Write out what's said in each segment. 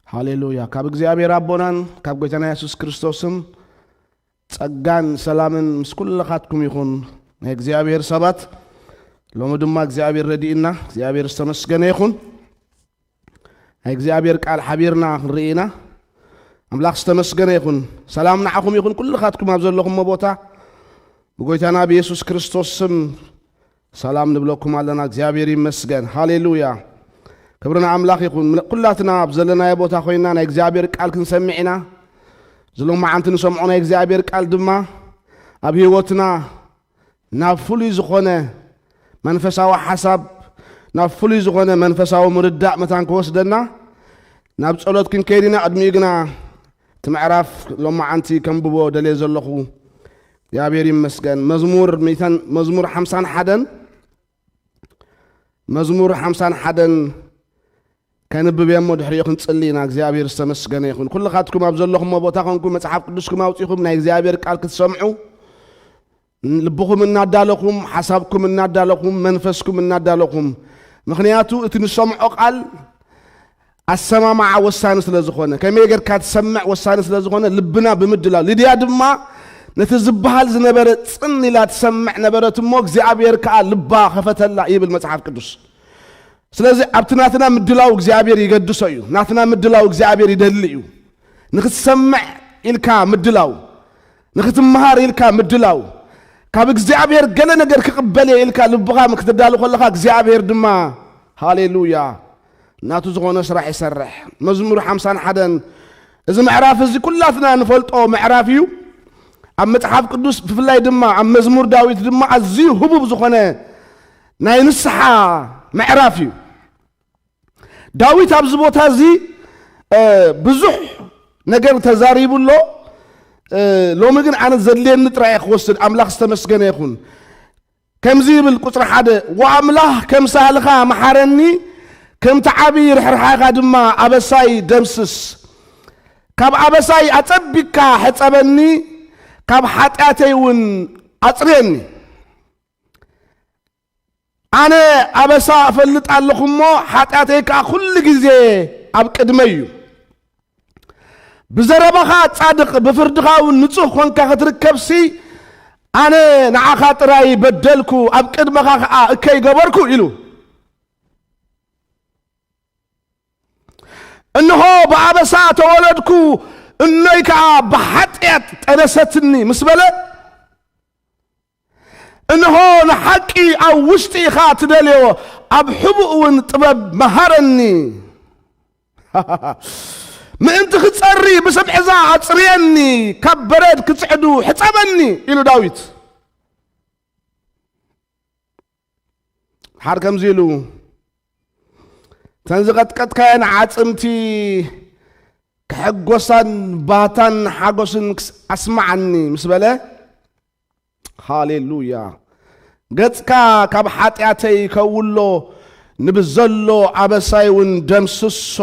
ሃሌሉያ። ካብ እግዚኣብሔር ኣቦናን ካብ ጎይታና የሱስ ክርስቶስን ጸጋን ሰላምን ምስ ኩልኻትኩም ይኹን። ናይ እግዚኣብሔር ሰባት፣ ሎሚ ድማ እግዚኣብሔር ረድእና፣ እግዚኣብሔር ዝተመስገነ ይኹን። ናይ እግዚኣብሔር ቃል ሓቢርና ክንርኢ ኢና። ኣምላኽ ዝተመስገነ ይኹን። ሰላም ንዓኹም ይኹን፣ ኩልኻትኩም ኣብ ዘለኹምዎ ቦታ ብጎይታና ብየሱስ ክርስቶስ ስም ሰላም ንብለኩም ኣለና። እግዚኣብሔር ይመስገን። ሃሌሉያ። ክብሪ ንኣምላኽ ይኹን። ኩላትና ኣብ ዘለናዮ ቦታ ኮይና ናይ እግዚኣብሔር ቃል ክንሰምዕ ኢና። እዚ ሎማዓንቲ ንሰምዖ ናይ እግዚኣብሔር ቃል ድማ ኣብ ህይወትና ናብ ፍሉይ ዝኾነ መንፈሳዊ ሓሳብ፣ ናብ ፍሉይ ዝኾነ መንፈሳዊ ምርዳእ መታን ክወስደና ናብ ጸሎት ክንከይድ ኢና። ቅድሚኡ ግና እቲ ምዕራፍ ሎማዓንቲ ከንብቦ ደልየ ዘለኹ። እግዚኣብሔር ይመስገን። መዝሙር ሚእታን፣ መዝሙር ሓምሳን ሓደን፣ መዝሙር ሓምሳን ሓደን ከንብብ እየ እሞ ድሕሪኡ ክንጽሊ ኢና። እግዚኣብሔር ዝተመስገነ ይኹን። ኩልኻትኩም ኣብ ዘለኹምዎ ቦታ ኮንኩም መጽሓፍ ቅዱስኩም ኣውጺኹም ናይ እግዚኣብሔር ቃል ክትሰምዑ ልብኹም እናዳለኹም፣ ሓሳብኩም እናዳለኹም፣ መንፈስኩም እናዳለኹም። ምኽንያቱ እቲ ንሰምዖ ቃል ኣሰማምዓ ወሳኒ ስለ ዝኾነ፣ ከመይ ጌርካ ትሰምዕ ወሳኒ ስለ ዝኾነ፣ ልብና ብምድላው። ሊድያ ድማ ነቲ ዝበሃል ዝነበረ ጽን ኢላ ትሰምዕ ነበረት እሞ፣ እግዚኣብሔር ከኣ ልባ ኸፈተላ ይብል መጽሓፍ ቅዱስ። ስለዚ ኣብቲ ናትና ምድላው እግዚኣብሔር ይገድሶ እዩ። ናትና ምድላው እግዚኣብሔር ይደሊ እዩ። ንኽትሰምዕ ኢልካ ምድላው፣ ንኽትመሃር ኢልካ ምድላው፣ ካብ እግዚኣብሔር ገለ ነገር ክቕበል እየ ኢልካ ልብኻ ክትዳሉ ከለኻ እግዚኣብሔር ድማ፣ ሃሌሉያ፣ ናቱ ዝኾነ ስራሕ ይሰርሕ። መዝሙር ሓምሳን ሓደን፣ እዚ ምዕራፍ እዚ ኩላትና ንፈልጦ ምዕራፍ እዩ። ኣብ መጽሓፍ ቅዱስ ብፍላይ ድማ ኣብ መዝሙር ዳዊት ድማ ኣዝዩ ህቡብ ዝኾነ ናይ ንስሓ ምዕራፍ እዩ። ዳዊት ኣብዚ ቦታ እዚ፣ እ፣ ብዙሕ ነገር ተዛሪቡ ኣሎ። እ፣ ሎሚ ግን ኣነ ዘድልየኒ ጥራይ እየ ክወስድ። ኣምላኽ ዝተመስገነ ይኹን። ከምዚ ይብል ቁጽሪ ሓደ፣ "ወኣምላኽ ከም ሳህልኻ መሓረኒ፣ ከምቲ ዓቢ ርሕርሓኻ ድማ ኣበሳይ ደምስስ። ካብ ኣበሳይ ኣጸቢቅካ ሕጸበኒ፣ ካብ ሓጢኣተይ እውን ኣጽርየኒ። ኣነ ኣበሳ እፈልጥ ኣለኹ እሞ፣ ሓጢኣተይ ከኣ ኩሉ ግዜ ኣብ ቅድመይ እዩ። ብዘረባኻ ጻድቕ፣ ብፍርድኻ እውን ንጹህ ኮንካ ክትርከብሲ፣ ኣነ ንዓኻ ጥራይ በደልኩ፣ ኣብ ቅድመኻ ከኣ እከይ ገበርኩ" ኢሉ። "እንሆ ብኣበሳ ተወለድኩ፣ እኖይ ከኣ ብሓጢኣት ጠነሰትኒ" ምስ በለ፣ "እንሆ ንሓቂ ኣብ ውሽጢ ኢኻ ትደልዮ፣ ኣብ ሕቡእ እውን ጥበብ መሃረኒ። ምእንቲ ክጸሪ ብሰብዕዛ ኣጽርየኒ፣ ካብ በረድ ክጽዕዱ ሕጸበኒ" ኢሉ ዳዊት። ድሓር ከምዚ ኢሉ፣ "እተን ዝቐጥቀጥካየን ዓጽምቲ ክሕጎሳን ባህታን ሓጎስን ክስ-፣ ኣስምዓኒ" ምስ በለ፣ ሃሌሉያ፣ "ገጽካ ካብ ሓጢኣተይ ከውሎ፣ ንብዘሎ ኣበሳይ እውን ደምስሶ።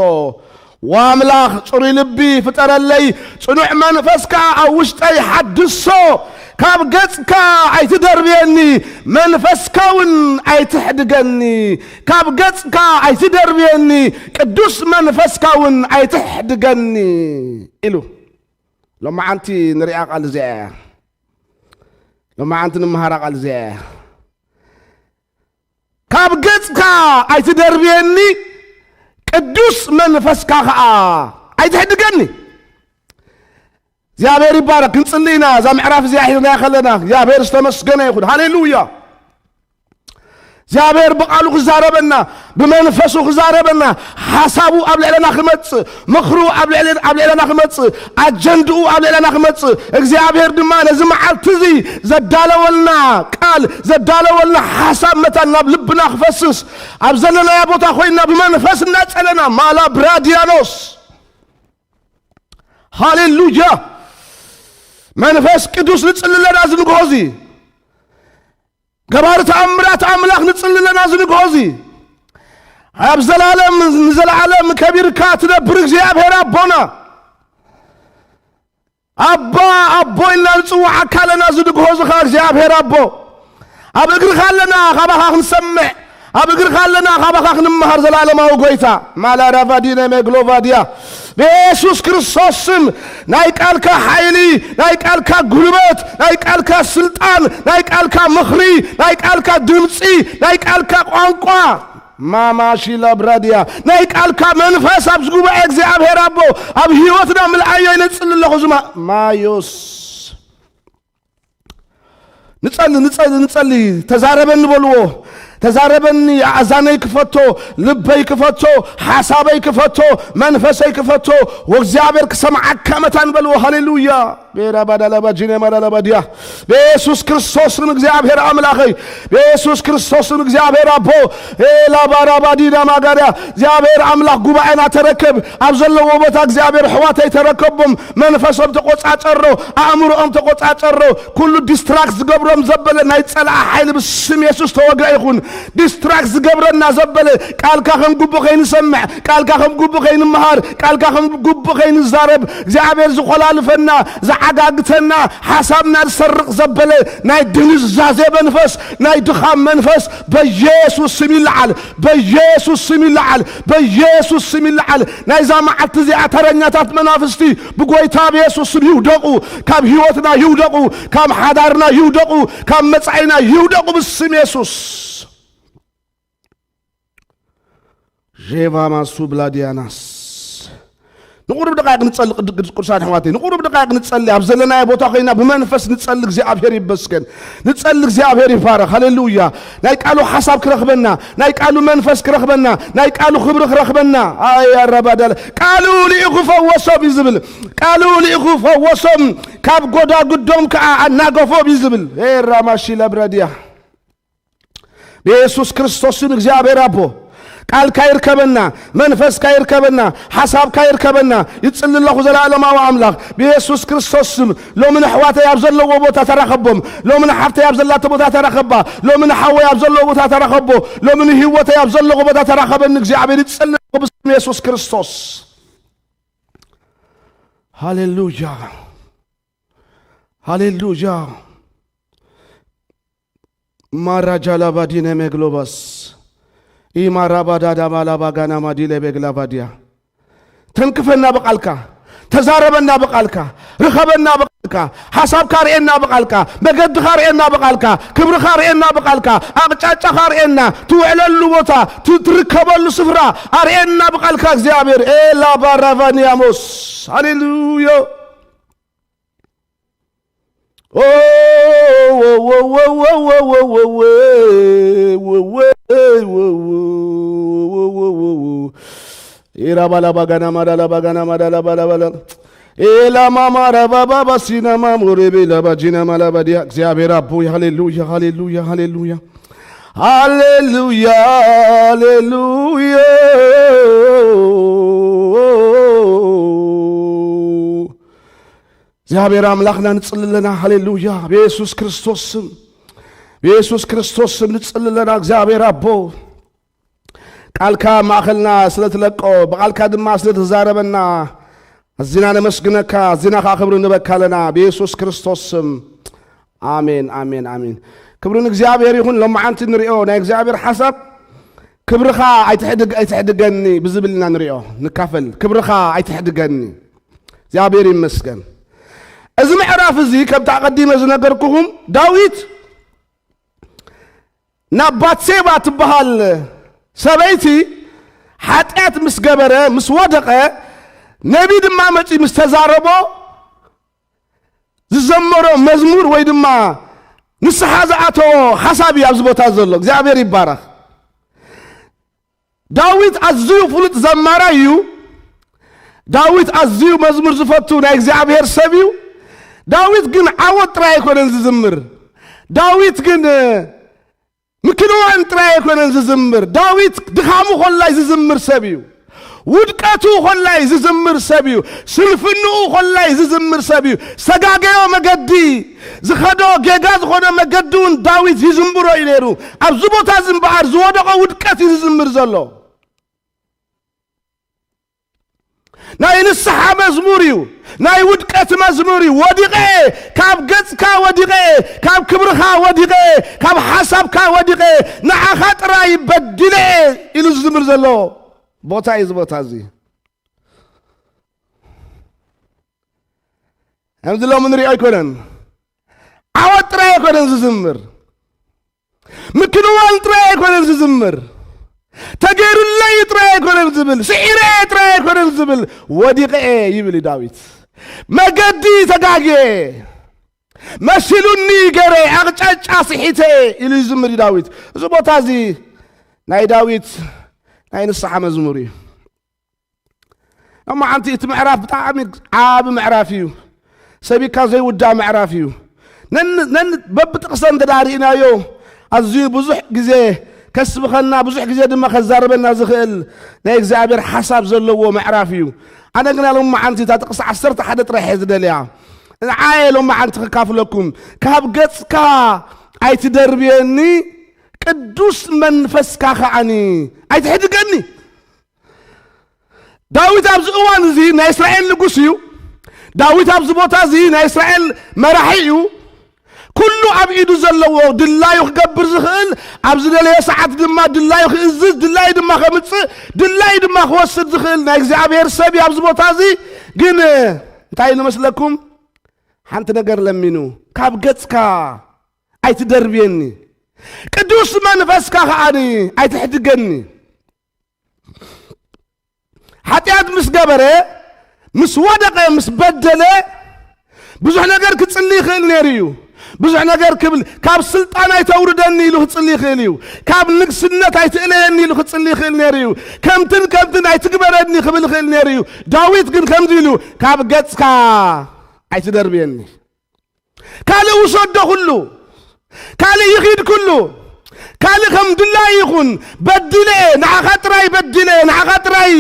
ወኣምላኽ ጽሩይ ልቢ ፍጠረለይ፣ ጽኑዕ መንፈስ ከኣ ኣብ ውሽጠይ ሓድሶ። ካብ ገጽካ ኣይትደርብየኒ፣ መንፈስካ እውን ኣይትሕድገኒ። ካብ ገጽካ ኣይትደርብየኒ፣ ቅዱስ መንፈስካ እውን ኣይትሕድገኒ" ኢሉ። ሎማዓንቲ ንሪኣ ቃል እዚኣ እያ። ሎማዓንቲ ንምሃራ ቃል እዚኣ እያ። "ካብ ገጽካ ኣይትደርብየኒ፣ ቅዱስ መንፈስካ ኸኣ ኣይትሕድገኒ።" እግዚኣብሔር ይባረክ። ክንጽሊ ኢና። እዛ ምዕራፍ እዚኣ ሒዝናያ ከለና እግዚኣብሔር ዝተመስገነ ይኹን። ሃሌሉያ። እግዚኣብሔር ብቃሉ ክዛረበና፣ ብመንፈሱ ክዛረበና፣ ሓሳቡ ኣብ ልዕለና ክመጽእ፣ ምኽሩ ኣብ ልዕለ-፣ ኣብ ልዕለና ክመጽእ፣ ኣጀንድኡ ኣብ ልዕለና ክመጽእ፣ እግዚኣብሔር ድማ ነዚ መዓልቲ እዚ ዘዳለወልና ቃል፣ ዘዳለወልና ሓሳብ መታን ናብ ልብና ክፈስስ፣ ኣብ ዘለናዮ ቦታ ኮይንና ብመንፈስ እናጸለና፣ ማላ ብራዲያኖስ፣ ሃሌሉያ፣ መንፈስ ቅዱስ ንጽልለና ዝንግሆ እዚ፣ ገባሪ ተኣምራት ኣምላኽ ንጽልለና ዝንግሆ እዚ፣ ኣብ ዘላለም ንዘላለም ከቢርካ ትነብር እግዚኣብሔር ኣቦና፣ ኣባ፣ ኣቦ ኢልና ንጽውዓካ ኣለና። ዝንግሆ እዚ ኸኣ እግዚኣብሔር ኣቦ፣ ኣብ እግርኻ ኣለና፣ ካባኻ ክንሰምዕ፣ ኣብ እግርኻ ኣለና፣ ካባኻ ክንመሃር። ዘላለማዊ ጎይታ፣ ማላራቫዲነ ሜግሎቫዲያ፣ ብየሱስ ክርስቶስ ስም ናይ ቃልካ ሓይሊ፣ ናይ ቃልካ ጉልበት፣ ናይ ቃልካ ስልጣን፣ ናይ ቃልካ ምኽሪ፣ ናይ ቃልካ ድምፂ፣ ናይ ቃልካ ቋንቋ፣ ማማሺላ ብራዲያ፣ ናይ ቃልካ መንፈስ ኣብዚ ጉባኤ፣ እግዚኣብሔር ኣቦ፣ ኣብ ህይወትና ምልኣዮ ኢለ እጽሊ ኣለኹ። ዝማ ማዮስ ንጸሊ፣ ንጸሊ፣ ንጸሊ። ተዛረበኒ በልዎ። ተዛረበኒ፣ ኣእዛነይ ክፈቶ፣ ልበይ ክፈቶ፣ ሓሳበይ ክፈቶ፣ መንፈሰይ ክፈቶ፣ ወእግዚኣብሔር ክሰምዓካ መታን በልዎ። ሃሌሉያ። ቤራ ባዳላባ ጂኔ ማዳላባ ዲያ። ብየሱስ ክርስቶስን እግዚኣብሔር ኣምላኸይ፣ ብየሱስ ክርስቶስን እግዚኣብሔር ኣቦ፣ ኤላ ባራባ ዲና ማጋርያ፣ እግዚኣብሔር ኣምላኽ ጉባኤና ተረከብ፣ ኣብ ዘለዎ ቦታ እግዚኣብሔር ኣሕዋተይ ተረከቦም፣ መንፈሶም ተቆጻጸሮ፣ ኣእምሮኦም ተቆጻጸሮ፣ ኩሉ ዲስትራክት ዝገብሮም ዘበለ ናይ ጸላኢ ሓይሊ ብስም የሱስ ተወግአ ይኹን። ዲስትራክት ዝገብረና ዘበለ፣ ቃልካ ከም ግቡእ ከይንሰምዕ፣ ቃልካ ከም ግቡእ ከይንመሃር፣ ቃልካ ከም ግቡእ ከይንዛረብ፣ እግዚኣብሔር ዝኾላልፈና፣ ዝዓጋግተና፣ ሓሳብና ዝሰርቕ ዘበለ ናይ ድንዛዜ መንፈስ፣ ናይ ድኻም መንፈስ በየሱስ ስም ይለዓል፣ በየሱስ ስም ይለዓል፣ በየሱስ ስም ይለዓል። ናይዛ መዓልቲ እዚኣ ተረኛታት መናፍስቲ ብጎይታ ብየሱስ ስም ይውደቑ፣ ካብ ህይወትና ይውደቑ፣ ካብ ሓዳርና ይውደቑ፣ ካብ መጻኢና ይውደቑ ብስም የሱስ። ዤቫ ማሱ ብላዲያናስ። ንቑሩብ ደቃይቕ ንጸሊ፣ ቅድ-፣ ቅድ-፣ ቅዱሳን ኣሕዋተይ፣ ንቑሩብ ደቃይቕ ንጸሊ። ኣብ ዘለናዮ ቦታ ኮይና ብመንፈስ ንጸሊ። እግዚኣብሔር ይመስገን። ንጸሊ፣ እግዚኣብሔር ይባረኽ። ሃሌሉያ። ናይ ቃሉ ሓሳብ ክረኽበና፣ ናይ ቃሉ መንፈስ ክረኽበና፣ ናይ ቃሉ ክብሪ ክረኽበና። ኣይ ኣረባዳለ። ቃሉ ልኢኹ ፈወሶም እዩ ዝብል። ቃሉ ልኢኹ ፈወሶም፣ ካብ ጎዳጉዶም ከዓ ኣናገፎም እዩ ዝብል። ኤ ራማሺ ለብረድያ። ብየሱስ ክርስቶስ ስም እግዚኣብሔር ኣቦ፣ ቃልካ ይርከበና፣ መንፈስካ ይርከበና፣ ሓሳብካ ይርከበና። ይጽሊ ኣለኹ፣ ዘላለማዊ ኣምላኽ፣ ብየሱስ ክርስቶስ ስም። ሎሚ ንኣሕዋተይ ኣብ ዘለዎ ቦታ ተራኸቦም። ሎሚ ንሓፍተይ ኣብ ዘላቶ ቦታ ተራኸባ። ሎሚ ንሓወይ ኣብ ዘለዎ ቦታ ተራኸቦ። ሎሚ ንህይወተይ ኣብ ዘለዎ ቦታ ተራኸበኒ እግዚኣብሔር። ይጽሊ ኣለኹ ብስም የሱስ ክርስቶስ። ሃሌሉያ፣ ሃሌሉያ። ማራጃላባዲነ ሜግሎባስ ኢማራባዳዳባላባጋናማዲለ ቤግላባዲያ። ተንክፈና ብቓልካ፣ ተዛረበና ብቓልካ፣ ርኸበና ብቓልካ፣ ሓሳብካ ርእየና ብቓልካ፣ መገድኻ ርእየና ብቓልካ፣ ክብርኻ ርእየና ብቓልካ፣ ኣቕጫጫኻ ርእየና፣ ትውዕለሉ ቦታ፣ ት-፣ ትርከበሉ ስፍራ ኣርእየና ብቓልካ እግዚኣብሔር። ኤላባራቫኒያሞስ። ሃሌሉያ። ኢራባላባጋናማዳላባጋናማዳላባላባላ። ኤላማማራባባባሲናማሞሬቤ ላባጂናማላባዲያ። እግዚኣብሔር ኣቦይ፣ ሃሌሉያ፣ ሃሌሉያ፣ ሃሌሉያ። ሃሌሉያ፣ ሃሌሉያ። እግዚኣብሔር ኣምላኽና ንጽሊ ኣለና። ሃሌሉያ። ብየሱስ ክርስቶስ ስም፣ ብየሱስ ክርስቶስ ስም ንጽሊ ኣለና። እግዚኣብሔር ኣቦ፣ ቃልካ ኣብ ማእኸልና ስለ ትለቆ፣ ብቓልካ ድማ ስለ ትዛረበና፣ ኣዚና ነመስግነካ፣ ኣዚና ኸዓ ክብሪ ንበካ ኣለና። ብየሱስ ክርስቶስ ስም፣ ኣሜን፣ ኣሜን፣ ኣሜን። ክብሪ ንእግዚኣብሔር ይኹን። ሎማዓንቲ ንሪኦ ናይ እግዚኣብሔር ሓሳብ፣ ክብርኻ ኣይትሕድግ-፣ ኣይትሕድገኒ ብዝብል ኢና ንሪኦ፣ ንካፈል። ክብርኻ ኣይትሕድገኒ። እግዚኣብሔር ይመስገን። እዚ ምዕራፍ እዚ፣ ከምቲ ኣቐዲመ ዝነገርኩኹም፣ ዳዊት ናብ ባትሴባ ትበሃል ሰበይቲ ሓጢኣት ምስ ገበረ፣ ምስ ወደቐ፣ ነቢ ድማ መጺኡ ምስ ተዛረቦ ዝዘመሮ መዝሙር ወይ ድማ ንስሓ ዝኣተዎ ሓሳብ እዩ ኣብዚ ቦታ ዘሎ። እግዚኣብሔር ይባረኽ። ዳዊት ኣዝዩ ፍሉጥ ዘማራይ እዩ። ዳዊት ኣዝዩ መዝሙር ዝፈቱ ናይ እግዚኣብሔር ሰብ እዩ። ዳዊት ግን ዓወት ጥራይ ኣይኮነን ዝዝምር። ዳዊት ግን ምክንዋን ጥራይ ኣይኮነን ዝዝምር። ዳዊት ድኻሙ ኾላይ ዝዝምር ሰብ እዩ። ውድቀቱ ኾላይ ዝዝምር ሰብ እዩ። ስንፍንኡ ኾላይ ዝዝምር ሰብ እዩ። ዝተጋገዮ መገዲ፣ ዝኸዶ ጌጋ ዝኾነ መገዲ እውን ዳዊት ይዝምሮ እዩ ነይሩ። ኣብዚ ቦታ እዚ እምበኣር ዝወደቐ ውድቀት እዩ ዝዝምር ዘሎ። ናይ ንስሓ መዝሙር እዩ። ናይ ውድቀት መዝሙር እዩ። ወዲቐ፣ ካብ ገጽካ ወዲቐ፣ ካብ ክብርኻ ወዲቐ፣ ካብ ሓሳብካ ወዲቐ፣ ንዓኻ ጥራይ በዲለ ኢሉ ዝዝምር ዘሎ ቦታ እዩ። እዚ ቦታ እዚ ከምዚ ሎሚ ንሪኦ ኣይኮነን። ዓወት ጥራይ ኣይኮነን ዝዝምር፣ ምክንዋን ጥራይ ኣይኮነን ዝዝምር፣ ተገይሩለይ ጥራይ ኣይኮነን ዝብል፣ ስዒረ ጥራይ ኣይኮነን ዝብል፣ ወዲቐ ይብል እዩ ዳዊት። መገዲ ተጋግየ፣ መሲሉኒ ገረ፣ ኣቕጫጫ ስሒተ ኢሉ ይዝምር እዩ ዳዊት። እዚ ቦታ እዚ ናይ ዳዊት ናይ ንስሓ መዝሙር እዩ። እሞ ሓንቲ እቲ ምዕራፍ ብጣዕሚ ዓቢ ምዕራፍ እዩ። ሰቢካ ዘይውዳእ ምዕራፍ እዩ። ነን ነን በብጥቕሰ እንተ ደኣ ርኢናዮ፣ ኣዝዩ ብዙሕ ግዜ ከስብኸና፣ ብዙሕ ግዜ ድማ ከዛርበና ዝኽእል ናይ እግዚኣብሔር ሓሳብ ዘለዎ ምዕራፍ እዩ። ኣነ ግና ሎሚ ሓንቲ እታ ጥቕሲ ዓሰርተ ሓደ ጥራሕ እየ ዝደልያ። ንዓየ ሎሚ ሓንቲ ክካፍለኩም። ካብ ገጽካ ኣይትደርብየኒ፣ ቅዱስ መንፈስካ ከዓኒ ኣይትሕድገኒ። ዳዊት ኣብዚ እዋን እዚ ናይ እስራኤል ንጉስ እዩ። ዳዊት ኣብዚ ቦታ እዚ ናይ እስራኤል መራሒ እዩ። ኩሉ ኣብ ኢዱ ዘለዎ ድላዩ ክገብር ዝኽእል፣ ኣብ ዝደለየ ሰዓት ድማ ድላዩ ክእዝዝ፣ ድላዩ ድማ ከምጽእ፣ ድላዩ ድማ ክወስድ ዝኽእል ናይ እግዚኣብሔር ሰብ እዩ። ኣብዚ ቦታ እዚ ግን እንታይ ኢሉ መስለኩም? ሓንቲ ነገር ለሚኑ፣ ካብ ገጽካ ኣይትደርብየኒ፣ ቅዱስ መንፈስካ ከዓኒ ኣይትሕድገኒ። ሓጢኣት ምስ ገበረ፣ ምስ ወደቐ፣ ምስ በደለ፣ ብዙሕ ነገር ክጽሊ ይኽእል ነይሩ እዩ። ብዙሕ ነገር ክብል፣ ካብ ስልጣን ኣይተውርደኒ ኢሉ ክጽሊ ይኽእል እዩ። ካብ ንግስነት ኣይትእለየኒ ኢሉ ክጽሊ ይኽእል ነይሩ እዩ። ከምትን ከምትን ኣይትግበረኒ ክብል ይኽእል ነይሩ እዩ። ዳዊት ግን ከምዚ ኢሉ፣ ካብ ገጽካ ኣይትደርብየኒ። ካልእ ውሰዶ ኩሉ፣ ካልእ ይኺድ ኩሉ፣ ካልእ ከም ድላይ ይኹን። በዲለ፣ ንዓኻ ጥራይ በዲለ፣ ንዓኻ ጥራይ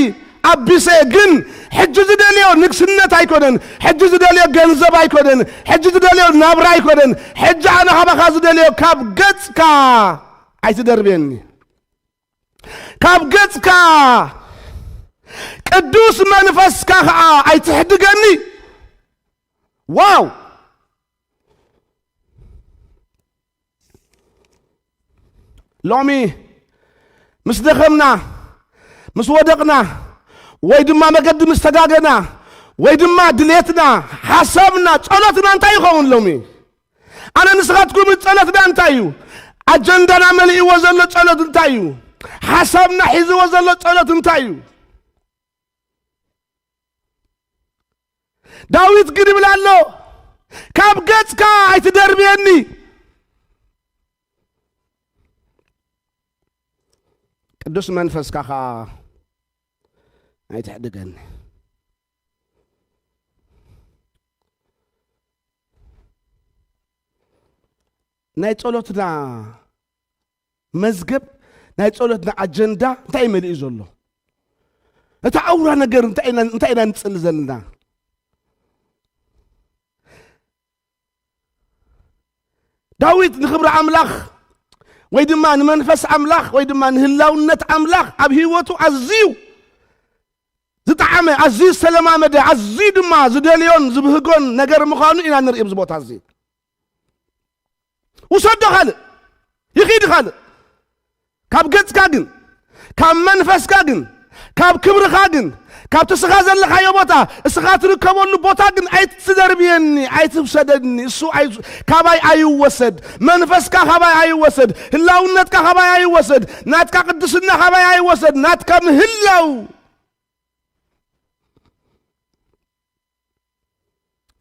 ኣቢሰ። ግን ሕጂ ዝደልዮ ንግስነት ኣይኮነን፣ ሕጂ ዝደልዮ ገንዘብ ኣይኮነን፣ ሕጂ ዝደልዮ ናብራ ኣይኮነን። ሕጂ ኣነ ካባኻ ዝደልዮ ካብ ገጽካ ኣይትደርብየኒ፣ ካብ ገጽካ ቅዱስ መንፈስካ ኸዓ ኣይትሕድገኒ። ዋው! ሎሚ ምስ ደኸምና፣ ምስ ወደቕና፣ ወይ ድማ መገዲ ምስ ተጋገና፣ ወይ ድማ ድሌትና፣ ሓሳብና፣ ጸሎትና እንታይ ይኸውን ሎሚ? ኣነ ንስኻትኩም ጸሎትና እንታይ እዩ? ኣጀንዳና መሊእዎ ዘሎ ጸሎት እንታይ እዩ? ሓሳብና ሒዝዎ ዘሎ ጸሎት እንታይ እዩ? ዳዊት ግን ይብል ኣሎ፣ ካብ ገጽካ ኣይትደርብየኒ፣ ቅዱስ መንፈስካ ኸዓ ኣይትሕድገኒ። ናይ ጸሎትና መዝገብ፣ ናይ ጸሎትና ኣጀንዳ እንታይ እዩ መሊኡ ዘሎ? እታ ኣውራ ነገር እንታይ ኢና፣ እንታይ ኢና ንጽሊ ዘለና? ዳዊት ንኽብሪ ኣምላኽ ወይ ድማ ንመንፈስ ኣምላኽ ወይ ድማ ንህላውነት ኣምላኽ ኣብ ህይወቱ ኣዝዩ ዝጠዓመ፣ ኣዝዩ ዝተለማመደ፣ ኣዝዩ ድማ ዝደልዮን ዝብህጎን ነገር ምዃኑ ኢና ንርኢ ኣብዚ ቦታ እዚ። ውሰዶ ካልእ፣ ይኺድ ካልእ። ካብ ገጽካ ግን፣ ካብ መንፈስካ ግን፣ ካብ ክብርኻ ግን፣ ካብቲ እስኻ ዘለኻዮ ቦታ፣ እስኻ ትርከበሉ ቦታ ግን ኣይትደርብየኒ፣ ኣይትውሰደኒ። እሱ ኣይ-፣ ካባይ ኣይወሰድ። መንፈስካ ካባይ ኣይወሰድ። ህላውነትካ ካባይ ኣይወሰድ። ናትካ ቅድስና ካባይ ኣይወሰድ። ናትካ ምህላው።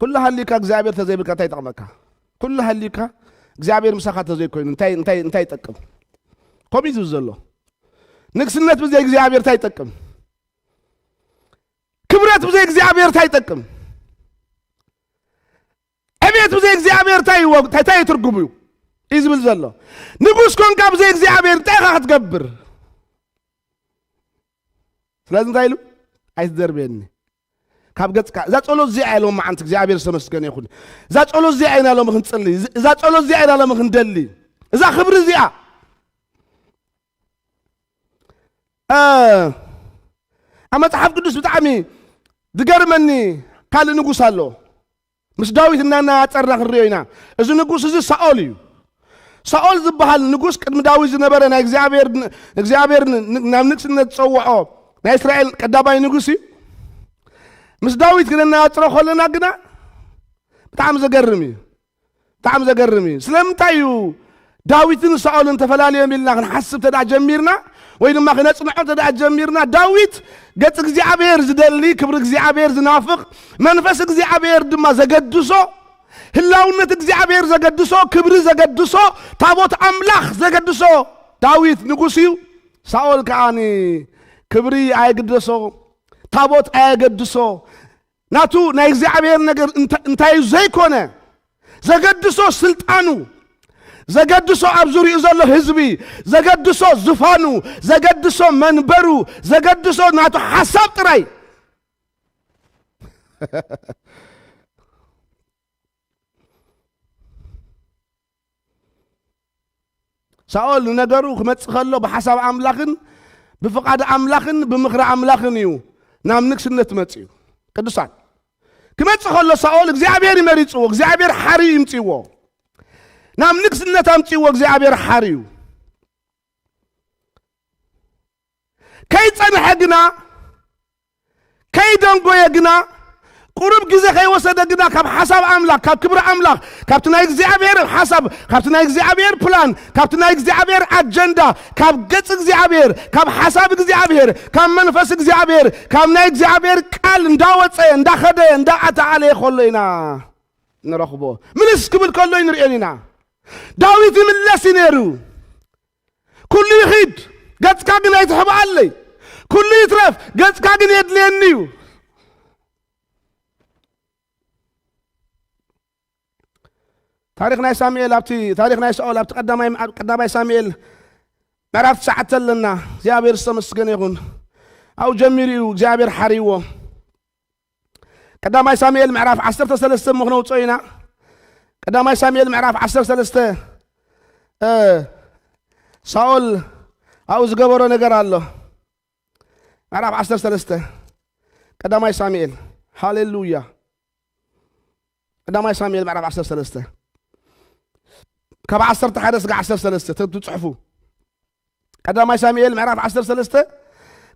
ኩሉ ሃሊካ እግዚኣብሔር ተዘይብልካ እንታይ ይጠቕመካ? ኩሉ ሃሊካ እግዚኣብሔር ምሳኻ ተዘይኮይኑ እንታይ፣ እንታይ፣ እንታይ ይጠቅም? ከምኡ እዩ ዝብል ዘሎ። ንግስነት ብዘይ እግዚኣብሔር እንታይ ይጠቅም? ክብረት ብዘይ እግዚኣብሔር እንታይ ይጠቅም? ዕቤት ብዘይ እግዚኣብሔር እንታይ ይወ-፣ እንታይ፣ እንታይ እዩ ትርጉሙ እዩ? እዩ ዝብል ዘሎ። ንጉስ ኮንካ ብዘይ እግዚኣብሔር እንታይ ኢኻ ክትገብር? ስለዚ እንታይ ኢሉ? ኣይትደርብየኒ። ካብ ገጽካ፣ እዛ ጸሎት እዚኣ እያ ሎሚ መዓንቲ እግዚኣብሔር ዝተመስገነ ይኹን። እዛ ጸሎት እዚኣ ኢና ሎሚ ክንጽሊ፣ እዛ ጸሎት እዚኣ ኢና ሎሚ ክንደሊ። እዛ ክብሪ እዚኣ። እ፣ ኣብ መጽሓፍ ቅዱስ ብጣዕሚ ዝገርመኒ ካልእ ንጉስ ኣሎ። ምስ ዳዊት እናነጻጸርና ክንሪኦ ኢና። እዚ ንጉስ እዚ ሳኦል እዩ። ሳኦል ዝበሃል ንጉስ ቅድሚ ዳዊት ዝነበረ ናይ እግዚኣብሔር፣ እግዚኣብሔር ን-፣ ናብ ንግስነት ዝጸውዖ ናይ እስራኤል ቀዳማይ ንጉስ እዩ። ምስ ዳዊት ክነነጻጽሮ ከለና ግና ብጣዕሚ ዘገርም እዩ። ብጣዕሚ ዘገርም እዩ። ስለምንታይ እዩ ዳዊትን ሳኦልን ተፈላለዮም ኢልና ክንሓስብ ተደኣ ጀሚርና፣ ወይ ድማ ክነጽንዖ ተደኣ ጀሚርና፣ ዳዊት ገጽ እግዚኣብሔር ዝደሊ፣ ክብሪ እግዚኣብሔር ዝናፍቕ፣ መንፈስ እግዚኣብሔር ድማ ዘገድሶ፣ ህላውነት እግዚኣብሔር ዘገድሶ፣ ክብሪ ዘገድሶ፣ ታቦት ኣምላኽ ዘገድሶ ዳዊት ንጉስ እዩ። ሳኦል ከኣ ክብሪ ኣየግደሶ፣ ታቦት ኣየገድሶ፣ ናቱ ናይ እግዚኣብሔር ነገር እንተ-፣ እንታይ እዩ ዘይኮነ፣ ዘገድሶ ስልጣኑ፣ ዘገድሶ ኣብ ዙሪኡ ዘሎ ህዝቢ፣ ዘገድሶ ዝፋኑ፣ ዘገድሶ መንበሩ፣ ዘገድሶ ናቱ ሓሳብ ጥራይ። ሳኦል ንነገሩ ክመጽእ ከሎ ብሓሳብ ኣምላኽን ብፍቓድ ኣምላኽን ብምኽሪ ኣምላኽን እዩ ናብ ንግስነት መጺኡ። ቅዱሳን፣ ክመጽእ ከሎ ሳኦል እግዚኣብሔር ይመሪጽዎ፣ እግዚኣብሔር ሓርዩ ይምጽዎ፣ ናብ ንግስነት ኣምጽዎ እግዚኣብሔር ሓርዩ። ከይጸንሐ ግና፣ ከይደንጎየ ግና፣ ቁሩብ ግዜ ከይወሰደ ግና ካብ ሓሳብ ኣምላኽ፣ ካብ ክብሪ ኣምላኽ፣ ካብቲ ናይ እግዚኣብሔር ሓሳብ፣ ካብቲ ናይ እግዚኣብሔር ፕላን፣ ካብቲ ናይ እግዚኣብሔር ኣጀንዳ፣ ካብ ገጽ እግዚኣብሔር፣ ካብ ሓሳብ እግዚኣብሔር፣ ካብ መንፈስ እግዚኣብሔር፣ ካብ ናይ እግዚኣብሔር ቃል እንዳወጸ፣ እንዳኸደ፣ እንዳኣተኣለየ ከሎ ኢና ንረኽቦ። ምልስ ክብል ከሎ ንርእዮን ኢና። ዳዊት ይምለስ እዩ ነይሩ። ኩሉ ይኺድ፣ ገጽካ ግን ኣይትሕብኣለይ። ኩሉ ይትረፍ፣ ገጽካ ግን የድልየኒ እዩ። ታሪኽ ናይ ሳሙኤል ኣብቲ፣ ታሪኽ ናይ ሳኦል ኣብቲ ቀዳማይ፣ ኣብ ቀዳማይ ሳሙኤል ምዕራፍ ትሽዓተ ኣለና። እግዚኣብሔር ዝተመስገነ ይኹን። ኣብኡ ጀሚሩ እዩ እግዚኣብሔር ሓርይዎ። ቀዳማይ ሳሙኤል ምዕራፍ ዓሰርተ ሰለስተ እሞ ክነውፅኦ ኢና። ቀዳማይ ሳሙኤል ምዕራፍ ዓሰርተ ሰለስተ፣ እ፣ ሳኦል ኣብኡ ዝገበሮ ነገር ኣሎ። ምዕራፍ ዓሰርተ ሰለስተ ቀዳማይ ሳሙኤል። ሃሌሉያ። ቀዳማይ ሳሙኤል ምዕራፍ ዓሰርተ ሰለስተ ካብ ዓሰርተ ሓደ እስከ ዓሰርተ ሰለስተ ተ-፣ ትጽሕፉ። ቀዳማይ ሳሙኤል ምዕራፍ ዓሰርተ ሰለስተ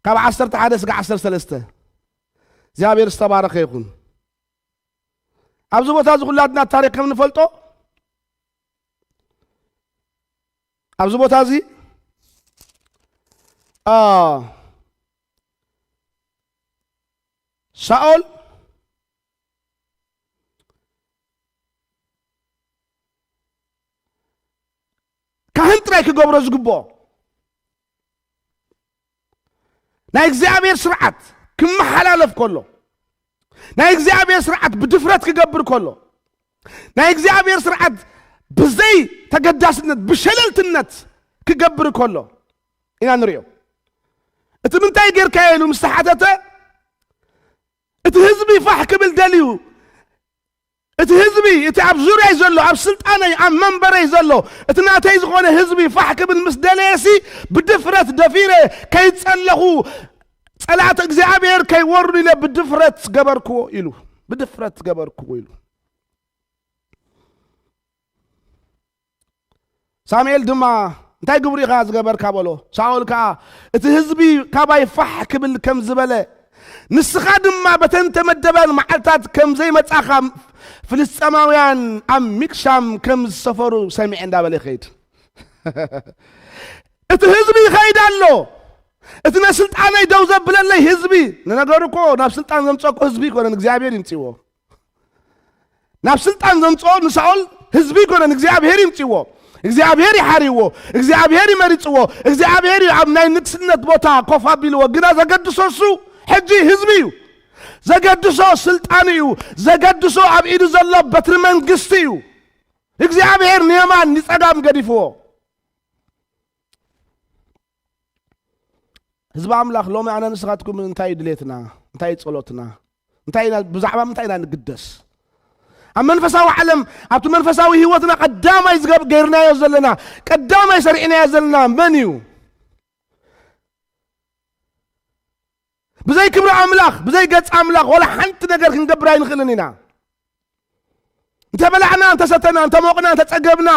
ካብ ዓሰርተ ሓደ እስከ ዓሰርተ ሰለስተ። እግዚኣብሔር ዝተባረኸ ይኹን። ኣብዚ ቦታ እዚ ኩላትና ታሪኽ ከም ንፈልጦ፣ ኣብዚ ቦታ እዚ፣ አ፣ ሳኦል ካህን ጥራይ ክገብሮ ዝግብኦ፣ ናይ እግዚኣብሔር ስርዓት ክመሓላለፍ ከሎ፣ ናይ እግዚኣብሔር ስርዓት ብድፍረት ክገብር ከሎ፣ ናይ እግዚኣብሔር ስርዓት ብዘይ ተገዳስነት፣ ብሸለልትነት ክገብር ከሎ ኢና ንሪኦ። እቲ ምንታይ ጌርካዮ ኢሉ ምስ ተሓተተ፣ እቲ ህዝቢ ፋሕ ክብል ደልዩ፣ እቲ ህዝቢ፣ እቲ ኣብ ዙርያይ ዘሎ፣ ኣብ ስልጣነይ፣ ኣብ መንበረይ ዘሎ፣ እቲ ናተይ ዝኾነ ህዝቢ ፋሕ ክብል ምስ ደለየሲ፣ ብድፍረት ደፊረ ከይጸለኹ፣ ጸላእቲ እግዚኣብሔር ከይወርዱ ኢለ ብድፍረት ገበርክዎ ኢሉ። ብድፍረት ገበርክዎ ኢሉ። ሳሙኤል ድማ፣ "እንታይ ግብሪ ኢኻ ዝገበርካ?" በሎ። ሳኦል ከኣ፣ "እቲ ህዝቢ ካባይ ፋሕ ክብል ከም ዝበለ፣ ንስኻ ድማ በተን ተመደበን መዓልታት ከም ዘይመጻኻ፣ ፍልስጤማውያን ኣብ ሚቅሻም ከም ዝሰፈሩ ሰሚዐ" እንዳበለ ይኸይድ። እቲ ህዝቢ ይኸይድ ኣሎ። እቲ ነስልጣነይ ደው ዘብለለይ ህዝቢ፣ ንነገሩ እኮ ናብ ስልጣን ዘምጸኮ ህዝቢ ይኮነን፣ እግዚኣብሔር ይምጽዎ። ናብ ስልጣን ዘምጽኦ ንሳኦል ህዝቢ ይኮነን፣ እግዚኣብሔር ይምጽዎ። እግዚኣብሔር ይሓርይዎ፣ እግዚኣብሔር ይመርጽዎ፣ እግዚኣብሔር እዩ ኣብ ናይ ንግስነት ቦታ ኮፍ ኣቢልዎ። ግና ዘገድሶ እሱ ሕጂ ህዝቢ እዩ። ዘገድሶ ስልጣን እዩ። ዘገድሶ ኣብ ኢዱ ዘሎ በትሪ መንግስቲ እዩ። እግዚኣብሔር ንየማን ንጸጋም ገዲፍዎ። ህዝቢ ኣምላኽ፣ ሎሚ ኣነ ንስኻትኩም እንታይ እዩ ድሌትና? እንታይ እዩ ጸሎትና? እንታይ ኢና፣ ብዛዕባ ምንታይ ኢና ንግደስ? ኣብ መንፈሳዊ ዓለም፣ ኣብቲ መንፈሳዊ ህይወትና ቀዳማይ ዝገብ-፣ ገይርናዮ ዘለና፣ ቀዳማይ ሰሪዕናዮ ዘለና መን እዩ? ብዘይ ክብሪ ኣምላኽ፣ ብዘይ ገጽ ኣምላኽ ዋላ ሓንቲ ነገር ክንገብር ኣይንኽእልን ኢና። እንተበላዕና፣ እንተሰተና፣ እንተሞቕና፣ እንተጸገብና፣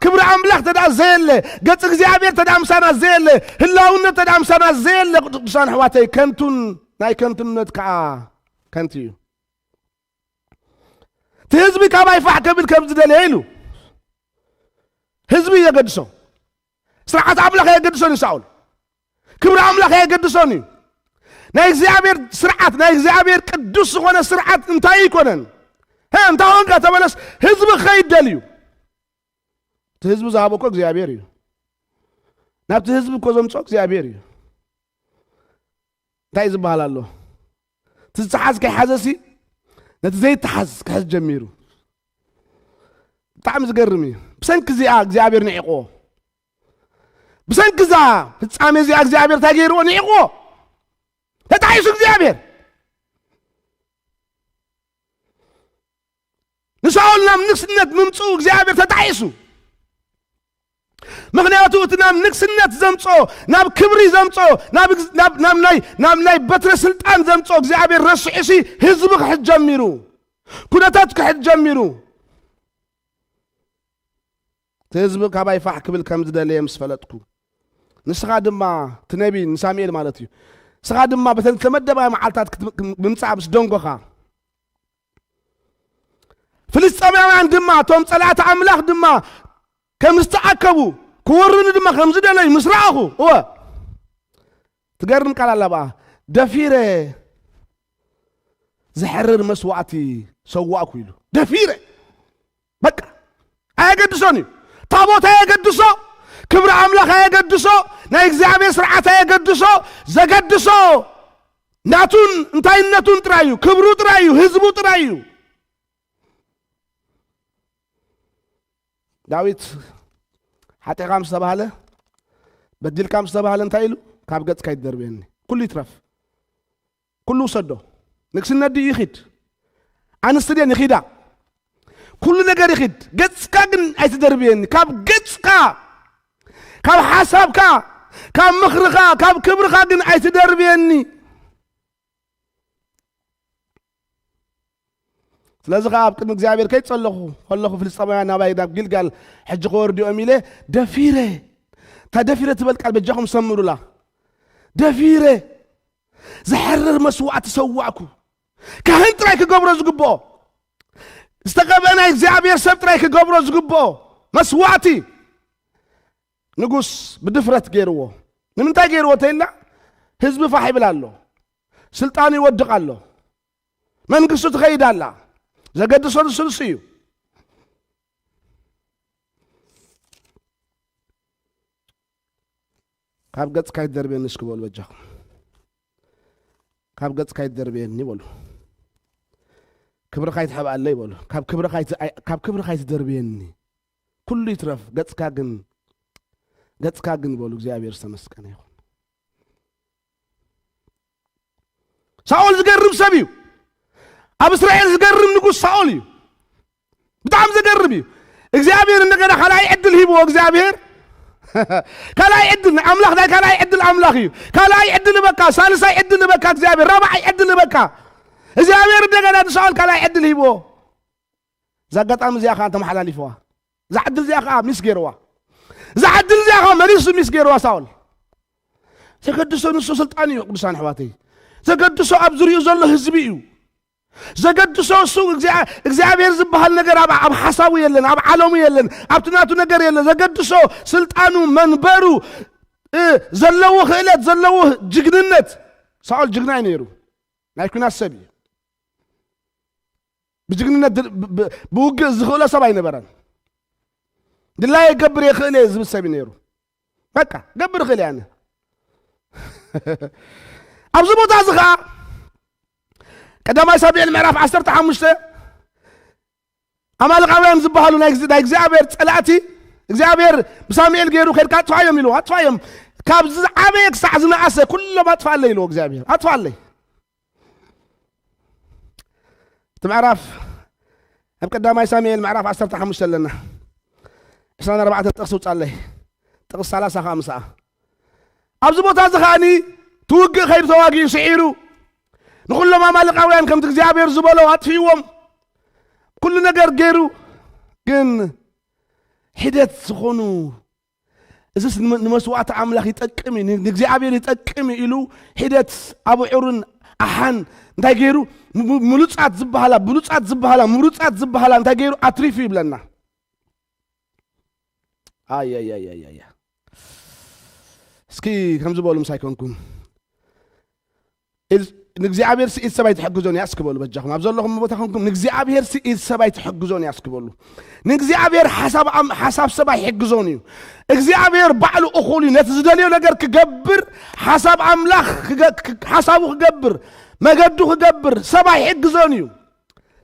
ክብሪ ኣምላኽ ተደኣ ዘየለ፣ ገጽ እግዚኣብሔር ተደኣ ምሳና ዘየለ፣ ህላውነት ተደኣ ምሳና ዘየለ፣ ቅዱሳን ኣሕዋተይ፣ ከንቱን ናይ ከንቱነት ከኣ ከንቱ እዩ። እቲ ህዝቢ ካባይ ፋሕ ከብል ከም ዝደለየ ኢሉ። ህዝቢ የገድሶ። ስርዓት ኣምላኽ ኣየገድሶን እዩ ሳኦል። ክብሪ ኣምላኽ ኣየገድሶን እዩ። ናይ እግዚኣብሔር ስርዓት፣ ናይ እግዚኣብሔር ቅዱስ ዝኾነ ስርዓት እንታይ ኣይኮነን። ሀ፣ እንታይ ኾንካ ተመለስ፣ ህዝቢ ክኸይድ ደልዩ። እቲ ህዝቢ ዝሃቦ እኮ እግዚኣብሔር እዩ። ናብቲ ህዝቢ እኮ ዘምፅኦ እግዚኣብሔር እዩ። እንታይ ዝበሃል ኣሎ? እቲ ዝተሓዝ ከይሓዘሲ ነቲ ዘይተሓዝ ክሕዝ ጀሚሩ። ብጣዕሚ ዝገርም እዩ። ብሰንኪ እዚኣ እግዚኣብሔር ንዒቕዎ። ብሰንኪ እዛ ፍጻሜ እዚኣ እግዚኣብሔር እንታይ ገይርዎ? ንዒቕዎ። ተጣይሱ እግዚኣብሔር። ንሳኦል ናብ ንግስነት ምምፅኡ እግዚኣብሔር ተጣይሱ። ምኽንያቱ እቲ ናብ ንግስነት ዘምፅኦ፣ ናብ ክብሪ ዘምፅኦ፣ ናብ እግ-፣ ናብ፣ ናብ ናይ፣ ናብ ናይ በትረ ስልጣን ዘምፅኦ እግዚኣብሔር ረሲዑሲ ህዝቢ ክሕዝ ጀሚሩ። ኩነታት ክሕዝ ጀሚሩ። እቲ ህዝቢ ካባይ ፋሕ ክብል ከም ዝደለየ ምስ ፈለጥኩ፣ ንስኻ ድማ፣ እቲ ነቢ ንሳሙኤል ማለት እዩ፣ ንስኻ ድማ በተን ዝተመደባ መዓልታት ክት-፣ ምምጻእ ምስ ደንጎኻ፣ ፍልስጤማውያን ድማ፣ እቶም ጸላእቲ ኣምላኽ ድማ ከም ዝተኣከቡ፣ ክወሩኒ ድማ ከም ዝደለዩ ምስ ረኣኹ፣ እወ፣ ትገርም ቃል ኣላ ብኣ፣ ደፊረ ዘሕርር መስዋዕቲ ሰዋእኩ ኢሉ። ደፊረ። በቃ። ኣየገድሶን እዩ። ታቦት ኣየገድሶ፣ ክብሪ ኣምላኽ ኣየገድሶ፣ ናይ እግዚኣብሔር ስርዓት ኣየገድሶ፣ ዘገድሶ ናቱን እንታይነቱን ጥራይ እዩ፣ ክብሩ ጥራይ እዩ፣ ህዝቡ ጥራይ እዩ። ዳዊት ሓጢኻ ምስ ተባህለ፣ በዲልካ ምስ ተባህለ እንታይ ኢሉ? ካብ ገጽካ ኣይትደርብየኒ። ኩሉ ይትረፍ። ኩሉ ውሰዶ። ንግስነት ድዩ ይኺድ? ኣንስቲ ድየን ይኺዳ? ኩሉ ነገር ይኺድ። ገጽካ ግን ኣይትደርብየኒ። ካብ ገጽካ፣ ካብ ሓሳብካ፣ ካብ ምኽርኻ፣ ካብ ክብርኻ ግን ኣይትደርብየኒ። ስለዚ ኸዓ ኣብ ቅድሚ እግዚኣብሔር ከይጸለኹ ከለኹ፣ ፍልስጤማውያን ናባይ ናብ ጊልጋል ሕጂ ክወርዱ እዮም ኢለ ደፊረ፣ እታ ደፊረ ትበል ቃል በጃኹም ሰምሩላ። ደፊረ ዘሕርር መስዋዕቲ ሰዋእኩ። ካህን ጥራይ ክገብሮ ዝግብኦ፣ ዝተቐብአ ናይ እግዚኣብሔር ሰብ ጥራይ ክገብሮ ዝግብኦ መስዋዕቲ ንጉስ ብድፍረት ገይርዎ። ንምንታይ ገይርዎ ተይልና፣ ህዝቢ ፋሕ ይብል ኣሎ፣ ስልጣኑ ይወድቕ ኣሎ፣ መንግስቱ ትኸይድ ኣላ። ዘገድሶ ንሱ ንሱ እዩ። ካብ ገጽካ ኣይትደርብየኒ እስኪ በሉ በጃኹም። ካብ ገጽካ ኣይትደርብየኒ በሉ። ክብርኻ ኣይትሕብኣለይ በሉ። ካብ ክብርኻ ኣይት-፣ ኣይ-፣ ካብ ክብርኻ ኣይትደርብየኒ። ኩሉ ይትረፍ፣ ገጽካ ግን፣ ገጽካ ግን በሉ። እግዚኣብሔር ዝተመስገነ ይኹን። ሳኦል ዝገርም ሰብ እዩ። ኣብ እስራኤል ዝገርም ንጉስ ሳኦል እዩ። ብጣዕሚ ዘገርም እዩ። እግዚኣብሔር እንደገና ካልኣይ ዕድል ሂብዎ። እግዚኣብሔር ካልኣይ ዕድል፣ ኣምላኽ ናይ ካልኣይ ዕድል ኣምላኽ እዩ። ካልኣይ ዕድል በቃ፣ ሳልሳይ ዕድል በቃ፣ እግዚኣብሔር ራብዓይ ዕድል በቃ። እግዚኣብሔር እንደገና ንሳኦል ካልኣይ ዕድል ሂብዎ። እዛ ኣጋጣሚ እዚኣ ከዓ ተመሓላሊፍዋ። እዛ ዕድል እዚኣ ከዓ ሚስ ገይርዋ። እዛ ዕድል እዚኣ ከዓ መሊሱ ሚስ ገይርዋ ሳኦል። ዘገድሶ ንሱ ስልጣን እዩ፣ ቅዱሳን ኣሕዋተይ። ዘገድሶ ኣብ ዙሪኡ ዘሎ ህዝቢ እዩ። ዘገድሶ እሱ እግዚኣብ-፣ እግዚኣብሔር ዝበሃል ነገር ኣብ፣ ኣብ ሓሳቡ የለን፣ ኣብ ዓለሙ የለን፣ ኣብቲ ናቱ ነገር የለን። ዘገድሶ ስልጣኑ፣ መንበሩ፣ እ፣ ዘለዎ ክእለት፣ ዘለዎ ጅግንነት። ሳኦል ጅግና እዩ ነይሩ። ናይ ኲናት ሰብ እዩ። ብጅግንነት ድል-፣ ብ-፣ ብ-፣ ብውግእ ዝኽእሎ ሰብ ኣይነበረን። ድላየ ገብር የኽእል እየ ዝብል ሰብ እዩ ነይሩ። በቃ፣ ገብር እኽእል እየ ኣነ። ኣብዚ ቦታ እዚ ኸዓ፣ ቀዳማይ ሳሙኤል ምዕራፍ ዓሰርተ ሓሙሽተ፣ ኣማልቃውያን ዝበሃሉ ናይ፣ ናይ እግዚኣብሔር ጸላእቲ፣ እግዚኣብሔር ብሳሙኤል ገይሩ፣ "ከድካ ኣጥፋዮም" ኢልዎ፣ ኣጥፋዮም። ካብ ዝዓበየ ክሳዕ ዝነኣሰ ኩሎም ኣጥፋለይ ኢልዎ እግዚኣብሔር። ኣጥፋለይ። እቲ ምዕራፍ ኣብ ቀዳማይ ሳሙኤል ምዕራፍ ዓሰርተ ሓሙሽተ ኣለና። ዕስራን ኣርባዕተን ጥቕሲ ውጻለይ። ጥቕሲ ሰላሳ ኸኣ ምስኣ። ኣብዚ ቦታ እዚ ኸኣኒ እቲ ውግእ ኸይዱ ተዋጊኡ ስዒሩ፣ ንኹሎም ኣማልቃውያን ከምቲ እግዚኣብሔር ዝበሎ ኣጥፊእዎም። ኩሉ ነገር ገይሩ፣ ግን ሒደት ዝኾኑ፣ እዚስ ንመ-፣ ንመስዋዕቲ ኣምላኽ ይጠቅም እዩ፣ ን-፣ ንእግዚኣብሔር ይጠቅም እዩ ኢሉ ሒደት ኣቡዑርን ኣሓን እንታይ ገይሩ? ሙ-፣ ምሉጻት ዝበሃላ፣ ብሉጻት ዝበሃላ፣ ምሩጻት ዝበሃላ እንታይ ገይሩ? ኣትሪፉ ይብለና። ኣይ፣ ኣይ፣ ኣይ፣ ኣይ፣ ኣይ። እስኪ ከምዚ በሉ ምሳይ ኮንኩም። ኢድ-፣ ንእግዚኣብሔር ስኢድ ሰብ ኣይትሕግዞን እያ እስኪ በሉ በጃኹም። ኣብ ዘለኹም ቦታ ኮንኩም ንእግዚኣብሔር ስኢድ ሰብ ኣይትሕግዞን እያ እስኪ በሉ። ንእግዚኣብሔር ሓሳብ ኣም-፣ ሓሳብ ሰብ ኣይሕግዞን እዩ። እግዚኣብሔር ባዕሉ እኹል እዩ። ነቲ ዝደልዮ ነገር ክገብር፣ ሓሳብ ኣምላኽ ክገ-፣ ክ-፣ ሓሳቡ ክገብር፣ መገዱ ክገብር ሰብ ኣይሕግዞን እዩ።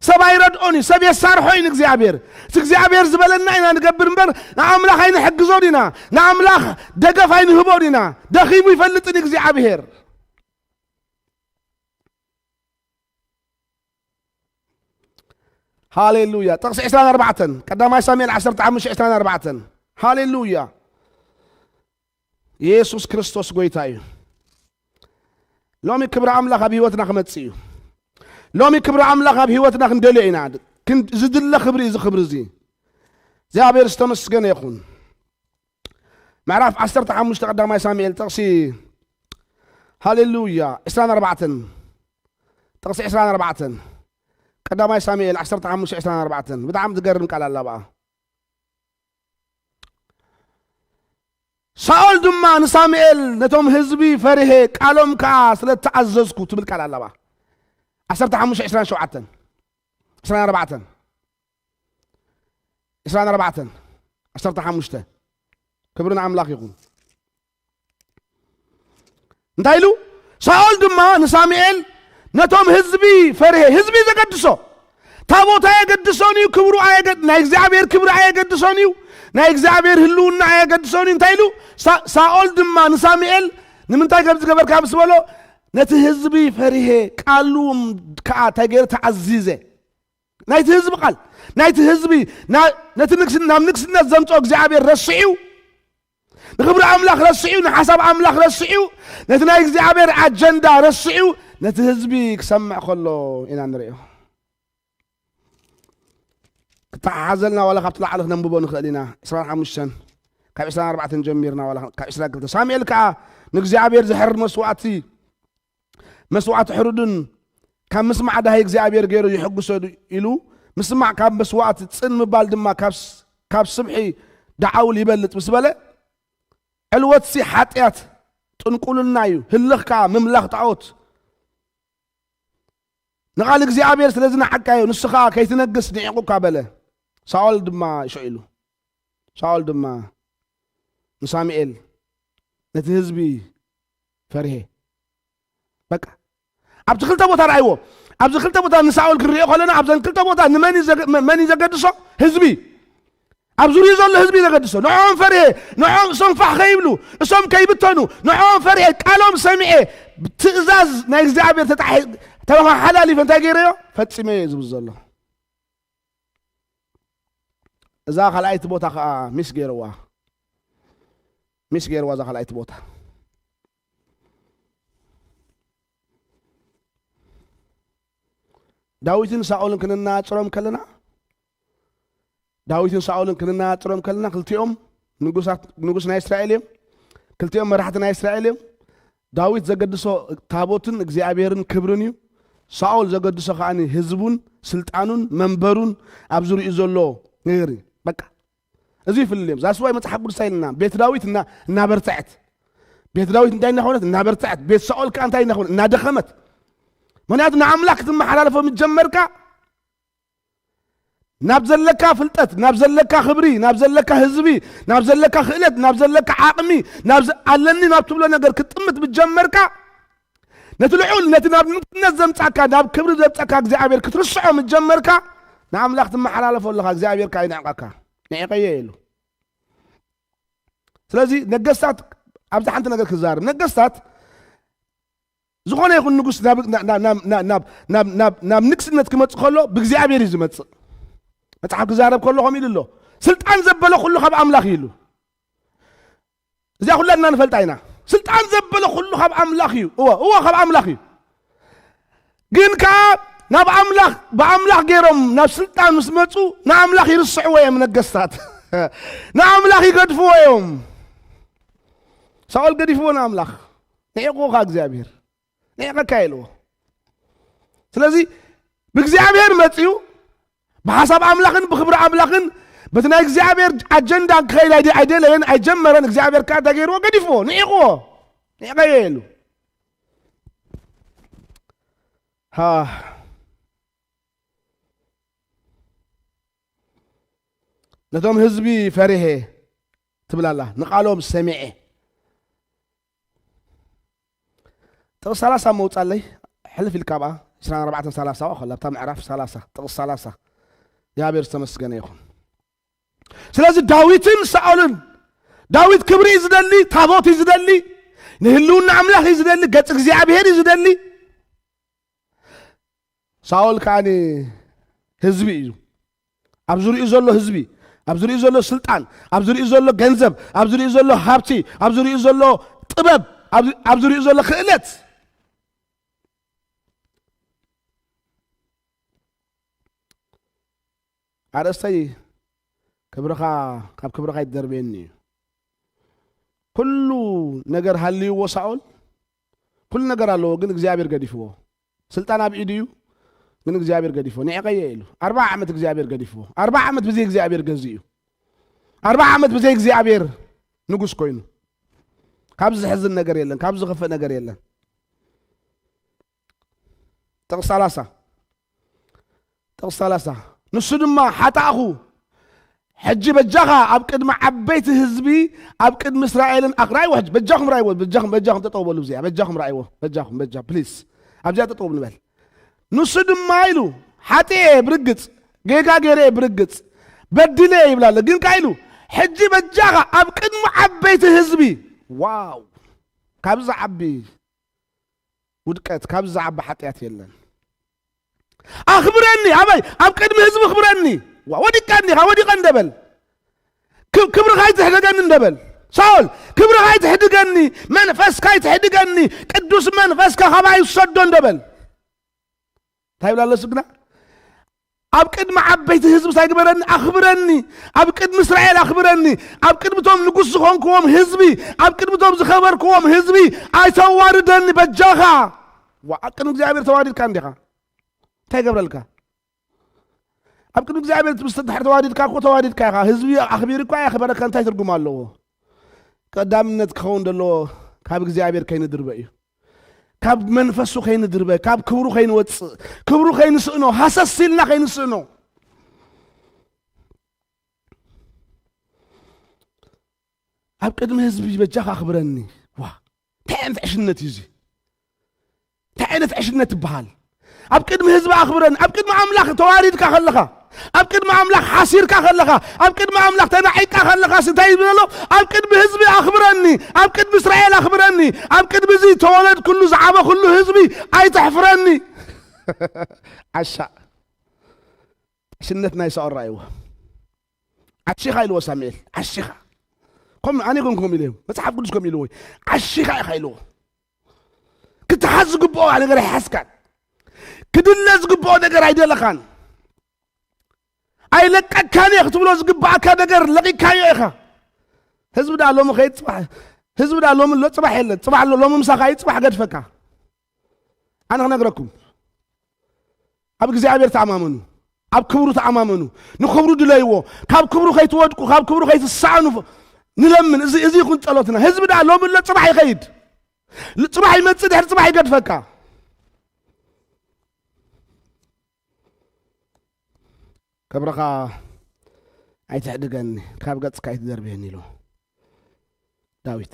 ሰብ ኣይረድኦን እዩ። ሰብ የሳርሖ እዩ ንእግዚኣብሔር። እቲ እግዚኣብሔር ዝበለና ኢና ንገብር እምበር ንኣምላኽ ኣይንሕግዞን ኢና። ንኣምላኽ ደገፍ ኣይንህቦን ኢና። ደኺሙ ይፈልጥን እግዚኣብሔር። ሃሌሉያ። ጥቕሲ ዕስራን ኣርባዕተን፣ ቀዳማይ ሳሙኤል ዓሰርተ ሓሙሽተ ዕስራን ኣርባዕተን። ሃሌሉያ። ኢየሱስ ክርስቶስ ጎይታ እዩ። ሎሚ ክብሪ ኣምላኽ ኣብ ህይወትና ክመጽእ እዩ። ሎሚ ክብሪ ኣምላኽ ኣብ ህይወትና ክንደልዮ ኢና። ክን-፣ ዝድለ ክብሪ፣ እዚ ክብሪ እዚ። እግዚኣብሔር ዝተመስገነ ይኹን። ምዕራፍ ዓሰርተ ሓሙሽተ ቀዳማይ ሳሙኤል ጥቕሲ፣ ሃሌሉያ፣ ዕስራን ኣርባዕተን፣ ጥቕሲ ዕስራን ኣርባዕተን፣ ቀዳማይ ሳሙኤል ዓሰርተ ሓሙሽተ ዕስራን ኣርባዕተን። ብጣዕሚ ትገርም ቃል ኣላ ብኣ። ሳኦል ድማ ንሳሙኤል፣ ነቶም ህዝቢ ፈሪሄ፣ ቃሎም ከኣ ስለ እተኣዘዝኩ ትብል ቃል ኣላ ብኣ። ዓሰርተ ሓሙሽተ ዕስራን ሸውዓተን፣ ዕስራን ኣርባዕተን፣ ዕስራን ኣርባዕተን፣ ዓሰርተ ሓሙሽተ። ክብሪ ንኣምላኽ ይኹን። እንታይ ኢሉ? ሳኦል ድማ ንሳሙኤል፣ ነቶም ህዝቢ ፈርሄ፣ ህዝቢ ዘገድሶ፣ ታቦት ኣየገድሶን እዩ፣ ክብሩ ኣየገ-፣ ናይ እግዚኣብሔር ክብሪ ኣየገድሶን እዩ፣ ናይ እግዚኣብሔር ህልውና ኣየገድሶን እዩ። እንታይ ኢሉ? ሳ-፣ ሳኦል ድማ ንሳሙኤል፣ "ንምንታይ ከምዚ ገበርካ?" ምስ በሎ፣ "ነቲ ህዝቢ ፈሪሄ፣ ቃሉ ከኣ እንታይ ገይረ? ተኣዚዘ።" ናይቲ ህዝቢ ቃል፣ ናይቲ ህዝቢ፣ ና-፣ ነቲ ንግስ-፣ ናብ ንግስነት ዘምጽኦ እግዚኣብሔር ረሲዑ፣ ንኽብሪ ኣምላኽ ረሲዑ፣ ንሓሳብ ኣምላኽ ረሲዑ፣ ነቲ ናይ እግዚኣብሔር ኣጀንዳ ረሲዑ፣ ነቲ ህዝቢ ክሰምዕ ከሎ ኢና ንርእዮ። ክተሓሓዘልና ዋላ ካብቲ ላዕሊ ክነንብቦ ንኽእል ኢና። ዕስራን ሓሙሽተን፣ ካብ ዕስራን ኣርባዕተን ጀሚርና ዋላ ካብ ዕስራን ክልተን። ሳሙኤል ከኣ ንእግዚኣብሔር ዘሕርድ መስዋእቲ መስዋእቲ ሕሩድን ካብ ምስማዕ ዳሃይ እግዚኣብሔር ገይሩ ይሕጉሶ ኢሉ፣ ምስማዕ ካብ መስዋእቲ ጽን ምባል ድማ ካብ ስ-፣ ካብ ስብሒ ደዓውል ይበልጽ ምስ በለ፣ ዕልወትሲ ሓጢኣት ጥንቁልና እዩ፣ ህልኽ ከኣ ምምላኽ ጣዖት። ንቓል እግዚኣብሔር ስለ ዝነዓቅካዮ፣ ንሱ ኸኣ ከይትነግስ ንዒቑካ በለ። ሳኦል ድማ ሽዑ ኢሉ። ሳኦል ድማ ንሳሙኤል፣ ነቲ ህዝቢ ፈርሄ። በቃ። ኣብቲ ክልተ ቦታ ረኣይዎ። ኣብዚ ክልተ ቦታ ንሳኦል ክንሪኦ ከለና፣ ኣብዘን ክልተ ቦታ ንመን እዩ ዘገ-፣ መ-፣ መን እዩ ዘገድሶ? ህዝቢ። ኣብ ዙርዩ ዘሎ ህዝቢ እዩ ዘገድሶ። ንዕኦም ፈርሄ፣ ንዕኦም እሶም ፋሕ ከይብሉ፣ እሶም ከይብተኑ፣ ንዕኦም ፈርሄ፣ ቃሎም ሰሚዐ፣ ትእዛዝ ናይ እግዚኣብሔር ተጣሒ-፣ ተመሓላሊፈ እንታይ ገይረዮ? ፈጺመዮ እዩ ዝብል ዘሎ። እዛ ካልኣይቲ ቦታ ኸዓ ሚስ ገይርዋ። ሚስ ገይርዋ እዛ ካልኣይቲ ቦታ። ዳዊትን ሳኦልን ክንነጻጽሮም ከለና፣ ዳዊትን ሳኦልን ክንነጻጽሮም ከለና፣ ክልቲኦም ንጉሳት፣ ንጉስ ናይ እስራኤል እዮም። ክልቲኦም መራሕቲ ናይ እስራኤል እዮም። ዳዊት ዘገድሶ ታቦትን እግዚኣብሔርን ክብርን እዩ። ሳኦል ዘገድሶ ከኣ ህዝቡን ስልጣኑን መንበሩን ኣብ ዙርኡ ዘሎ ነገር እዩ። በቃ፣ እዚ ይፍልልዮም። ዛስዋይ መጽሓፍ ቅዱስ ኣይልና፣ ቤት ዳዊት እና-፣ እናበርትዐት፣ ቤት ዳዊት እንታይ እናኾነት? እናበርትዐት። ቤት ሳኦል ከኣ እንታይ እናኾነት? እናደኸመት። ምኽንያቱ ንኣምላኽ ክትመሓላለፎ ምስ ጀመርካ፣ ናብ ዘለካ ፍልጠት፣ ናብ ዘለካ ክብሪ፣ ናብ ዘለካ ህዝቢ፣ ናብ ዘለካ ክእለት፣ ናብ ዘለካ ዓቕሚ፣ ናብ ዘ-፣ ኣለኒ ናብ ትብሎ ነገር ክትጥምት ምስ ጀመርካ፣ ነቲ ልዑል፣ ነቲ ናብ ንግስነት ዘምጻካ፣ ናብ ክብሪ ዘምጻካ እግዚኣብሔር ክትርስዖ ምስ ጀመርካ፣ ንኣምላኽ ትመሓላለፎ ኣለኻ፣ እግዚኣብሔር ከኣ ይንዕቐካ። ንዒቐዮ ኢሉ። ስለዚ ነገስታት፣ ኣብዚ ሓንቲ ነገር ክዛረብ፣ ነገስታት፣ ዝኾነ ይኹን ንጉስ ናብ፣ ና-፣ ና-፣ ናብ፣ ናብ፣ ናብ፣ ናብ፣ ናብ ንግስነት ክመጽእ ከሎ ብእግዚኣብሔር እዩ ዝመጽእ። መጽሓፍ ክዛረብ ከሎ ከምኡ ኢሉ ኣሎ። ስልጣን ዘበለ ኩሉ ካብ ኣምላኽ እዩ ኢሉ። እዚኣ ኩላትና ንፈልጣ ኢና። ስልጣን ዘበለ ኩሉ ካብ ኣምላኽ እዩ። እወ፣ እወ፣ ካብ ኣምላኽ እዩ። ግን ከኣ ናብ ኣምላኽ፣ ብኣምላኽ ገይሮም ናብ ስልጣን ምስ መጹ ንኣምላኽ ይርስዕዎ እዮም ነገስታት። ንኣምላኽ ይገድፍዎ እዮም። ሳኦል ገዲፍዎ ንኣምላኽ። ንዒቕዎ ከኣ እግዚኣብሔር። ንዒቐካ ኢልዎ። ስለዚ ብእግዚኣብሔር መጺኡ ብሓሳብ ኣምላኽን ብኽብሪ ኣምላኽን በቲ ናይ እግዚኣብሔር ኣጀንዳ ክኸይድ ኣይደ-፣ ኣይደለየን፣ ኣይጀመረን። እግዚኣብሔር ከኣ እንታይ ገይርዎ? ገዲፍዎ፣ ንዒቕዎ። ንዒቐዮ ኢሉ። ሃ። ነቶም ህዝቢ ፈሪሄ ትብል ኣላ፣ ንቓሎም ሰሚዔ። ጥቕሲ ሰላሳ መውጻለይ፣ ሕልፍ ኢልካ ብኣ፣ ዕስራን ኣርባዕተን ሰላሳ ከላ፣ ኣብታ ምዕራፍ ሰላሳ፣ ጥቕሲ ሰላሳ። እግዚኣብሔር ዝተመስገነ ይኹን። ስለዚ ዳዊትን ሳኦልን፣ ዳዊት ክብሪ እዩ ዝደሊ፣ ታቦት እዩ ዝደሊ፣ ንህልውና ኣምላኽ እዩ ዝደሊ፣ ገጽ እግዚኣብሔር እዩ ዝደሊ። ሳኦል ከኣ ህዝቢ እዩ። ኣብ ዙሪኡ ዘሎ ህዝቢ፣ ኣብ ዙሪኡ ዘሎ ስልጣን፣ ኣብ ዙሪኡ ዘሎ ገንዘብ፣ ኣብ ዙሪኡ ዘሎ ሃብቲ፣ ኣብ ዙሪኡ ዘሎ ጥበብ፣ ኣብ፣ ኣብ ዙሪኡ ዘሎ ክእለት። ኣርእስተይ ክብርኻ፣ ካብ ክብርኻ ይደርበየኒ እዩ። ኩሉ ነገር ሃልይዎ ሳኦል፣ ኩሉ ነገር ኣለዎ፣ ግን እግዚኣብሔር ገዲፍዎ። ስልጣን ኣብ ኢዱ እዩ፣ ግን እግዚኣብሔር ገዲፍዎ። ንዒቐዮ ኢሉ። ኣርባዓ ዓመት እግዚኣብሔር ገዲፍዎ። ኣርባዓ ዓመት ብዘይ እግዚኣብሔር ገዚኡ። ኣርባዓ ዓመት ብዘይ እግዚኣብሔር ንጉስ ኮይኑ። ካብዚ ዘሕዝን ነገር የለን፣ ካብዚ ዝኸፍእ ነገር የለን። ጥቕሲ ሰላሳ። ጥቕሲ ሰላሳ። ንሱ ድማ ሓጣእኹ፣ ሕጂ በጃኻ ኣብ ቅድሚ ዓበይቲ ህዝቢ፣ ኣብ ቅድሚ እስራኤልን ኣኽራይዎ፣ ሕጂ በጃኹም ራይዎ፣ በጃኹም፣ በጃኹም ተጠው በሉ፣ እዚኣ በጃኹም ራይዎ፣ በጃኹም፣ በጃ፣ ፕሊስ፣ ኣብዚኣ ተጠው ንበል። ንሱ ድማ ኢሉ፣ ሓጢኤ ብርግጽ፣ ጌጋ ገይረ ብርግጽ፣ በዲለ ይብላለ፣ ግን ከኣ ኢሉ፣ ሕጂ በጃኻ ኣብ ቅድሚ ዓበይቲ ህዝቢ፣ ዋው፣ ካብዚ ዓቢ ውድቀት፣ ካብዚ ዝዓቢ ሓጢኣት የለን። ኣኽብረኒ፣ ኣበይ? ኣብ ቅድሚ ህዝቢ ኣኽብረኒ። ዋ፣ ወዲቀኒ ኢኻ፣ ወዲቀ እንደ በል። ክ-፣ ክብርኻ ኣይትሕደገኒ እንደ በል። ሳኦል፣ ክብርኻ ኣይትሕድገኒ፣ መንፈስካ ኣይትሕድገኒ፣ ቅዱስ መንፈስካ ካባይ ውሰዶ እንደ በል። እንታይ ይብላ ኣሎ ስግና? ኣብ ቅድሚ ዓበይቲ ህዝቢ እንታይ ግበረኒ? ኣኽብረኒ። ኣብ ቅድሚ እስራኤል ኣኽብረኒ። ኣብ ቅድሚ እቶም ንጉስ ዝኾንክዎም ህዝቢ፣ ኣብ ቅድሚ እቶም ዝኸበርክዎም ህዝቢ ኣይተዋርደኒ በጃኻ። ዋ፣ ኣብ ቅድሚ እግዚኣብሔር ተዋሪድካ እንዲኻ። እንታይ ይገብረልካ? ኣብ ቅድሚ እግዚኣብሔር ምስ ድሕር ተዋሪድካ እኮ ተዋሪድካ ኢኻ። ህዝቢ ኣኽቢሩ እኳ ኣየኽበረካ እንታይ ትርጉም ኣለዎ? ቀዳምነት ክኸውን ዘለዎ ካብ እግዚኣብሔር ከይንድርበ እዩ። ካብ መንፈሱ ከይንድርበ፣ ካብ ክብሩ ከይንወጽእ፣ ክብሩ ከይንስእኖ፣ ሃሰስ ኢልና ከይንስእኖ። ኣብ ቅድሚ ህዝቢ በጃኻ ኣኽብረኒ። ዋ፣ እንታይ ዓይነት ዕሽነት እዩ እዚ? እንታይ ዓይነት ዕሽነት ትበሃል? ኣብ ቅድሚ ህዝቢ ኣኽብረኒ። ኣብ ቅድሚ ኣምላኽ ተዋሪድካ ከለኻ፣ ኣብ ቅድሚ ኣምላኽ ሓሲርካ ከለኻ፣ ኣብ ቅድሚ ኣምላኽ ተናዒቅካ ከለኻ፣ እንታይ ይብል ኣሎ? ኣብ ቅድሚ ህዝቢ ኣኽብረኒ፣ ኣብ ቅድሚ እስራኤል ኣኽብረኒ፣ ኣብ ቅድሚ እዚ ተወለድኩሉ ዝዓበኹሉ ህዝቢ ኣይተሕፍረኒ። ዓሻ። ዕሽነት ናይ ሳኦል ረኣይዎ። ዓሺኻ ኢልዎ ሳሙኤል፣ ዓሺኻ። ከም ኣነ ኮን ከም ኢለዮ፣ መጽሓፍ ቅዱስ ከም ኢልዎ፣ ዓሺኻ ኢኻ ኢልዎ። ክትሓዝ ዝግብኦ ነገር ኣይሓዝካን። ክድለ ዝግብኦ ነገር ኣይደለኻን። ኣይለቀካን እየ ክትብሎ ዝግብኣካ ነገር ለቂካዮ ኢኻ። ህዝቢ ዳ ሎሚ ከይድ ጽባሕ፣ ህዝቢ ዳ ሎሚ ኣሎ ጽባሕ የለን። ጽባሕ ኣሎ፣ ሎሚ ምሳኻ እዩ፣ ጽባሕ ገድፈካ። ኣነ ክነግረኩም፣ ኣብ እግዚኣብሔር ተኣማመኑ፣ ኣብ ክብሩ ተኣማመኑ፣ ንክብሩ ድለይዎ፣ ካብ ክብሩ ከይትወድቁ፣ ካብ ክብሩ ከይትሰኣኑ ንለምን። እዚ፣ እዚ ይኹን ጸሎትና። ህዝቢ ደኣ ሎሚ ኣሎ፣ ጽባሕ ይኸይድ። ል-፣ ጽባሕ ይመጽእ፣ ድሕሪ ጽባሕ ይገድፈካ። ክብርኻ ኣይትሕድገኒ፣ ካብ ገጽካ ኣይትደርብየኒ ኢሉ ዳዊት።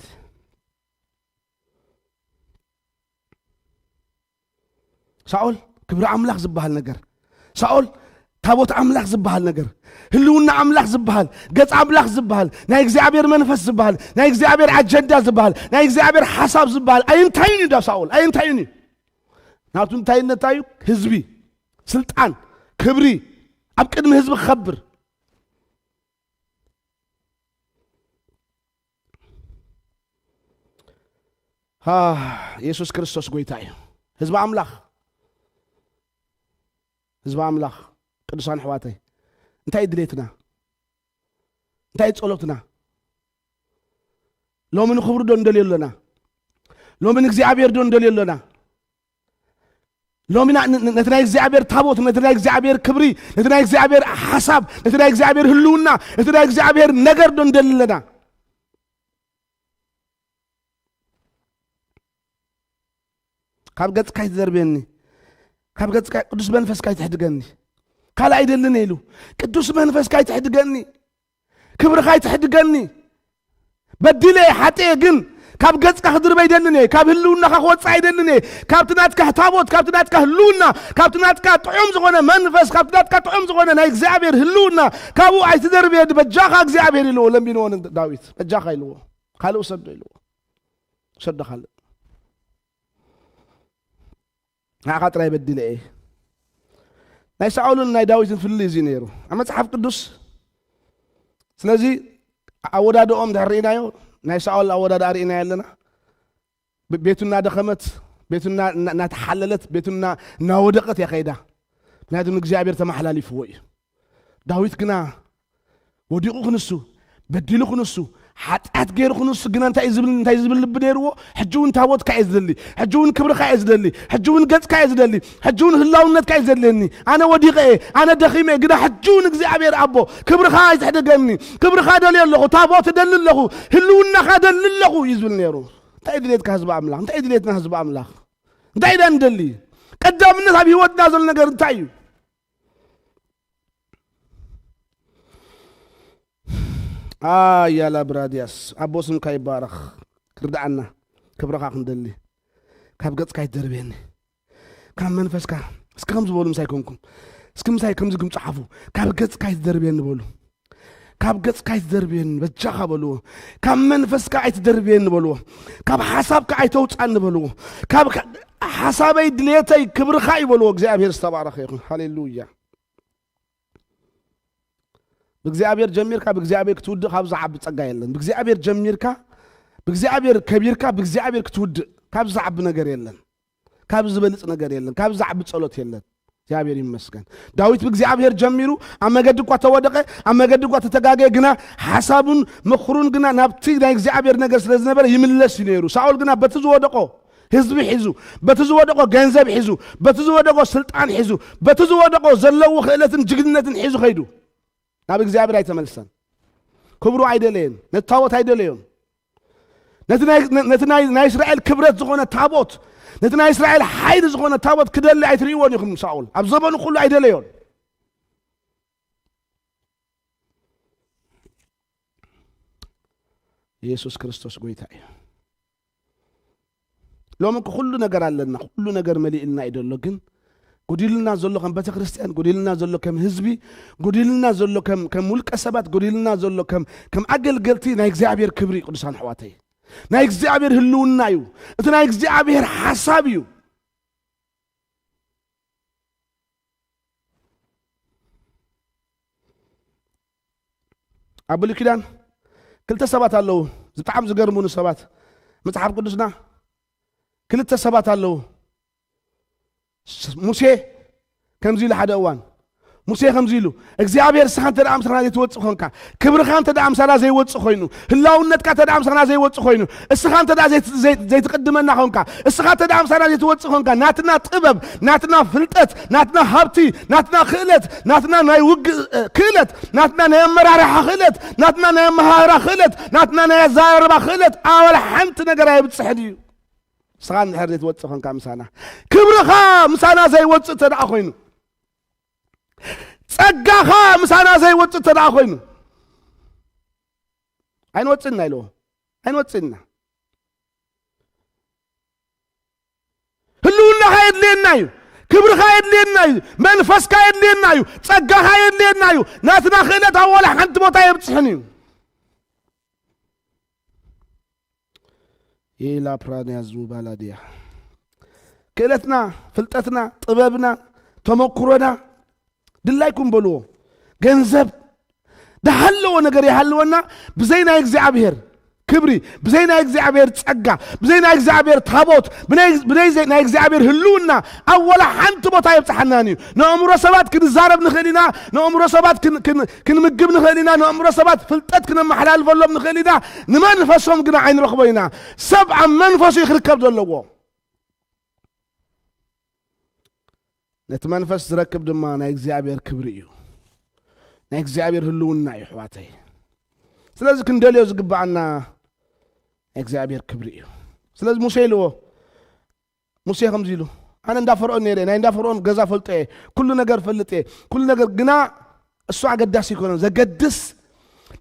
ሳኦል ክብሪ ኣምላኽ ዝበሃል ነገር፣ ሳኦል ታቦት ኣምላኽ ዝበሃል ነገር፣ ህልውና ኣምላኽ ዝበሃል፣ ገጽ ኣምላኽ ዝበሃል፣ ናይ እግዚኣብሔር መንፈስ ዝበሃል፣ ናይ እግዚኣብሔር ኣጀንዳ ዝበሃል፣ ናይ እግዚኣብሔር ሓሳብ ዝበሃል ኣይንታይን እዩ። ዳ ሳኦል ኣይንታይን እዩ። ናቱ እንታይነት እንታይ እዩ? ህዝቢ፣ ስልጣን፣ ክብሪ፣ ኣብ ቅድሚ ህዝቢ ክኸብር። ሃ፣ የሱስ ክርስቶስ ጎይታ እዩ። ህዝቢ ኣምላኽ፣ ህዝቢ ኣምላኽ፣ ቅዱሳን ኣሕዋተይ፣ እንታይ እዩ ድሌትና? እንታይ እዩ ጸሎትና? ሎሚ ንኽብሪ ዶ ንደልዮ ኣለና? ሎሚ ንእግዚኣብሔር ዶ ንደልዮ ኣለና? ሎሚ ና- ን- ን- ነቲ ናይ እግዚኣብሔር ታቦት፣ ነቲ ናይ እግዚኣብሔር ክብሪ፣ ነቲ ናይ እግዚኣብሔር ሓሳብ፣ ነቲ ናይ እግዚኣብሔር ህልውና፣ ነቲ ናይ እግዚኣብሔር ነገር ዶ ንደሊ ኣለና? ካብ ገጽካ ኣይትደርብየኒ፣ ካብ ገጽካ ቅዱስ መንፈስካ ኣይትሕድገኒ። ካልእ ኣይደልን ኢሉ። ቅዱስ መንፈስካ ኣይትሕድገኒ፣ ክብርኻ ኣይትሕድገኒ። በዲለ እየ፣ ሓጥእ እየ፣ ግን ካብ ገጽካ ክድርበ ኣይደልን እየ፣ ካብ ህልውናኻ ክወጽእ ኣይደልን እየ። ካብቲ ናትካ ታቦት፣ ካብቲ ናትካ ህልውና፣ ካብቲ ናትካ ጥዑም ዝኾነ መንፈስ፣ ካብቲ ናትካ ጥዑም ዝኾነ ናይ እግዚኣብሔር ህልውና፣ ካብኡ ኣይትደርብየኒ በጃኻ እግዚኣብሔር ኢልዎ፣ ለሚንዎ ንዳዊት። በጃኻ ኢልዎ፣ ካልእ ውሰዶ ኢልዎ። ውሰዶ ካልእ። ንዓኻ ጥራይ በዲለ እየ። ናይ ሳኦልን ናይ ዳዊትን ፍልልይ እዚ ነይሩ ኣብ መጽሓፍ ቅዱስ። ስለዚ ኣወዳድኦም ድሕር ርኢናዮ፣ ናይ ሳኦል ኣወዳድኣ ርኢናዮ ኣለና። ብ- ቤቱ እናደኸመት፣ ቤቱ እና- እና- እናተሓለለት፣ ቤቱ እና- እናወደቐት እያ ከይዳ። ምክንያቱ ንእግዚኣብሔር ተመሓላሊፍዎ እዩ። ዳዊት ግና ወዲቑ ክንሱ፣ በዲሉ ክንሱ፣ ሓጢኣት ገይሩ ክንሱ ግና እንታይ እዩ ዝብል፣ እንታይ እዩ ዝብል ልቢ ነይርዎ? ሕጂ እውን ታቦትካ እየ ዝደሊ፣ ሕጂ እውን ክብርኻ እየ ዝደሊ፣ ሕጂ እውን ገጽካ እየ ዝደሊ፣ ሕጂ እውን ህላውነትካ እዩ ዘድልየኒ። ኣነ ወዲቐ እየ፣ ኣነ ደኺመ እየ፣ ግና ሕጂ እውን እግዚኣብሔር ኣቦ ክብርኻ ኣይትሕደገኒ፣ ክብርኻ ደልየ ኣለኹ፣ ታቦት እደሊ ኣለኹ፣ ህልውናኻ እደሊ ኣለኹ እዩ ዝብል ነይሩ። እንታይ እዩ ድሌትካ ህዝቢ ኣምላኽ? እንታይ እዩ ድሌትና ህዝቢ ኣምላኽ? እንታይ ኢና ንደሊ? ቀዳምነት ኣብ ህይወትና ዘሎ ነገር እንታይ እዩ? ኣያላ ብራድያስ ኣቦ ስምካ ይባረኽ። ክርድኣና ክብርኻ ክንደሊ ካብ ገጽካ ኣይትደርብየኒ፣ ካብ መንፈስካ። እስኪ ከም ዝበሉ ምሳይ ኮንኩም፣ እስኪ ምሳይ ከምዚ ግም ጸሓፉ። ካብ ገጽካ ኣይትደርብየኒ በሉ። ካብ ገጽካ ኣይትደርብየኒ በጃኻ በልዎ። ካብ መንፈስካ ኣይትደርብየኒ በልዎ። ካብ ሓሳብካ ኣይተውጻኒ በልዎ። ካብ ሓሳበይ ድሌተይ ክብርኻ እዩ በልዎ። እግዚኣብሔር ዝተባረኸ ይኹን። ሃሌሉያ። ብእግዚኣብሔር ጀሚርካ ብእግዚኣብሔር ክትውድእ ካብ ዝዓቢ ጸጋ የለን። ብእግዚኣብሔር ጀሚርካ፣ ብእግዚኣብሔር ከቢርካ፣ ብእግዚኣብሔር ክትውድእ ካብ ዝዓቢ ነገር የለን። ካብ ዝበልጽ ነገር የለን። ካብ ዝዓቢ ጸሎት የለን። እግዚኣብሔር ይመስገን። ዳዊት ብእግዚኣብሔር ጀሚሩ ኣብ መገዲ እኳ ተወደቐ፣ ኣብ መገዲ እኳ ተተጋገየ፣ ግና ሓሳቡን ምኽሩን ግና ናብቲ ናይ እግዚኣብሔር ነገር ስለ ዝነበረ ይምለስ እዩ ነይሩ። ሳኦል ግና በቲ ዝወደቆ ህዝቢ ሒዙ፣ በቲ ዝወደቆ ገንዘብ ሒዙ፣ በቲ ዝወደቆ ስልጣን ሒዙ፣ በቲ ዝወደቆ ዘለዎ ክእለትን ጅግንነትን ሒዙ ኸይዱ። ናብ እግዚኣብሔር ኣይተመልሰን። ክብሩ ኣይደለየን። ነቲ ታቦት ኣይደለዮን። ነቲ ናይ- ነቲ ናይ- ናይ እስራኤል ክብረት ዝኾነ ታቦት፣ ነቲ ናይ እስራኤል ሓይሊ ዝኾነ ታቦት ክደሊ ኣይትርእይዎን ኢኹም። ሳኦል ኣብ ዘመኑ ኩሉ ኣይደለዮን። ኢየሱስ ክርስቶስ ጎይታ እዩ። ሎሚ እኮ ኩሉ ነገር ኣለና፣ ኩሉ ነገር መሊእልና እዩ ዘሎ። ግን ጎዲልና ዘሎ ከም ቤተክርስትያን፣ ጎዲልና ዘሎ ከም ህዝቢ፣ ጎዲልና ዘሎ ከም ከም ውልቀ ሰባት፣ ጎዲልና ዘሎ ከም ከም ኣገልገልቲ ናይ እግዚኣብሔር ክብሪ እዩ። ቅዱሳን ኣሕዋተይ፣ ናይ እግዚኣብሔር ህልውና እዩ። እቲ ናይ እግዚኣብሔር ሓሳብ እዩ። ኣብ ብሉይ ኪዳን ክልተ ሰባት ኣለዉ፣ ብጣዕሚ ዝገርሙኒ ሰባት። መጽሓፍ ቅዱስና ክልተ ሰባት ኣለዉ። ሙሴ ከምዚ ኢሉ ሓደ እዋን፣ ሙሴ ከምዚ ኢሉ፣ እግዚኣብሔር ንስኻ እንተ ደኣ ምሳና ዘይትወጽእ ኾንካ፣ ክብርኻ እንተ ደኣ ምሳና ዘይወጽእ ኮይኑ፣ ህላውነትካ እንተ ደኣ ምሳና ዘይወጽእ ኮይኑ፣ እስኻ እንተ ደኣ ዘይት- ዘይት- ዘይትቕድመና ኾንካ፣ እስኻ እንተ ደኣ ምሳና ዘይትወጽእ ኾንካ፣ ናትና ጥበብ፣ ናትና ፍልጠት፣ ናትና ሃብቲ፣ ናትና ክእለት፣ ናትና ናይ ውግእ እ፣ ክእለት፣ ናትና ናይ ኣመራርሓ ክእለት፣ ናትና ናይ ኣመሃህራ ክእለት፣ ናትና ናይ ኣዘራርባ ክእለት ኣወላ ሓንቲ ነገር ኣይብጽሕን እዩ። ንስኻ እንድሕር ዘይትወጽእ ኾንካ ምሳና፣ ክብርኻ ምሳና ዘይወጽእ እንተ ደኣ ኮይኑ፣ ጸጋኻ ምሳና ዘይወጽእ እንተ ደኣ ኮይኑ፣ ኣይንወጽእና ኢልዎ። ኣይንወጽእና። ህልውናኻ የድልየና እዩ። ክብርኻ የድልየና እዩ። መንፈስካ የድልየና እዩ። ጸጋኻ የድልየና እዩ። ናትና ክእለት ኣብ ዋላ ሓንቲ ቦታ የብጽሕን እዩ። ኢላ ፕራንያ ዙባላ ድያ። ክእለትና፣ ፍልጠትና፣ ጥበብና፣ ተመኩሮና ድላይኩም በልዎ። ገንዘብ፣ ዝሃለዎ ነገር ይሃልወና፣ ብዘይ ናይ እግዚኣብሔር ክብሪ፣ ብዘይ ናይ እግዚኣብሔር ጸጋ፣ ብዘይ ናይ እግዚኣብሔር ታቦት፣ ብናይ- ብዘይ ዘይ- ናይ እግዚኣብሔር ህልውና ኣብ ወላ ሓንቲ ቦታ የብጽሓናን እዩ። ንኣእምሮ ሰባት ክንዛረብ ንኽእል ኢና፣ ንኣእምሮ ሰባት ክን- ክን- ክንምግብ ንኽእል ኢና፣ ንኣእምሮ ሰባት ፍልጠት ክነመሓላልፈሎም ንኽእል ኢና፣ ንመንፈሶም ግና ኣይንረኽቦ ኢና። ሰብ ኣብ መንፈሱ እዩ ክርከብ ዘለዎ። ነቲ መንፈስ ዝረክብ ድማ ናይ እግዚኣብሔር ክብሪ እዩ። ናይ እግዚኣብሔር ህልውና እዩ ኣሕዋተይ። ስለዚ ክንደልዮ ዝግብኣና ናይ እግዚኣብሔር ክብሪ እዩ። ስለዚ ሙሴ ኢልዎ፣ ሙሴ ከምዚ ኢሉ፣ ኣነ እንዳ ፈርኦን ነይረ፣ ናይ እንዳ ፈርኦን ገዛ ፈልጦ እየ፣ ኩሉ ነገር ፈልጥ እየ፣ ኩሉ ነገር ግና እሱ ኣገዳሲ ኣይኮነን። ዘገድስ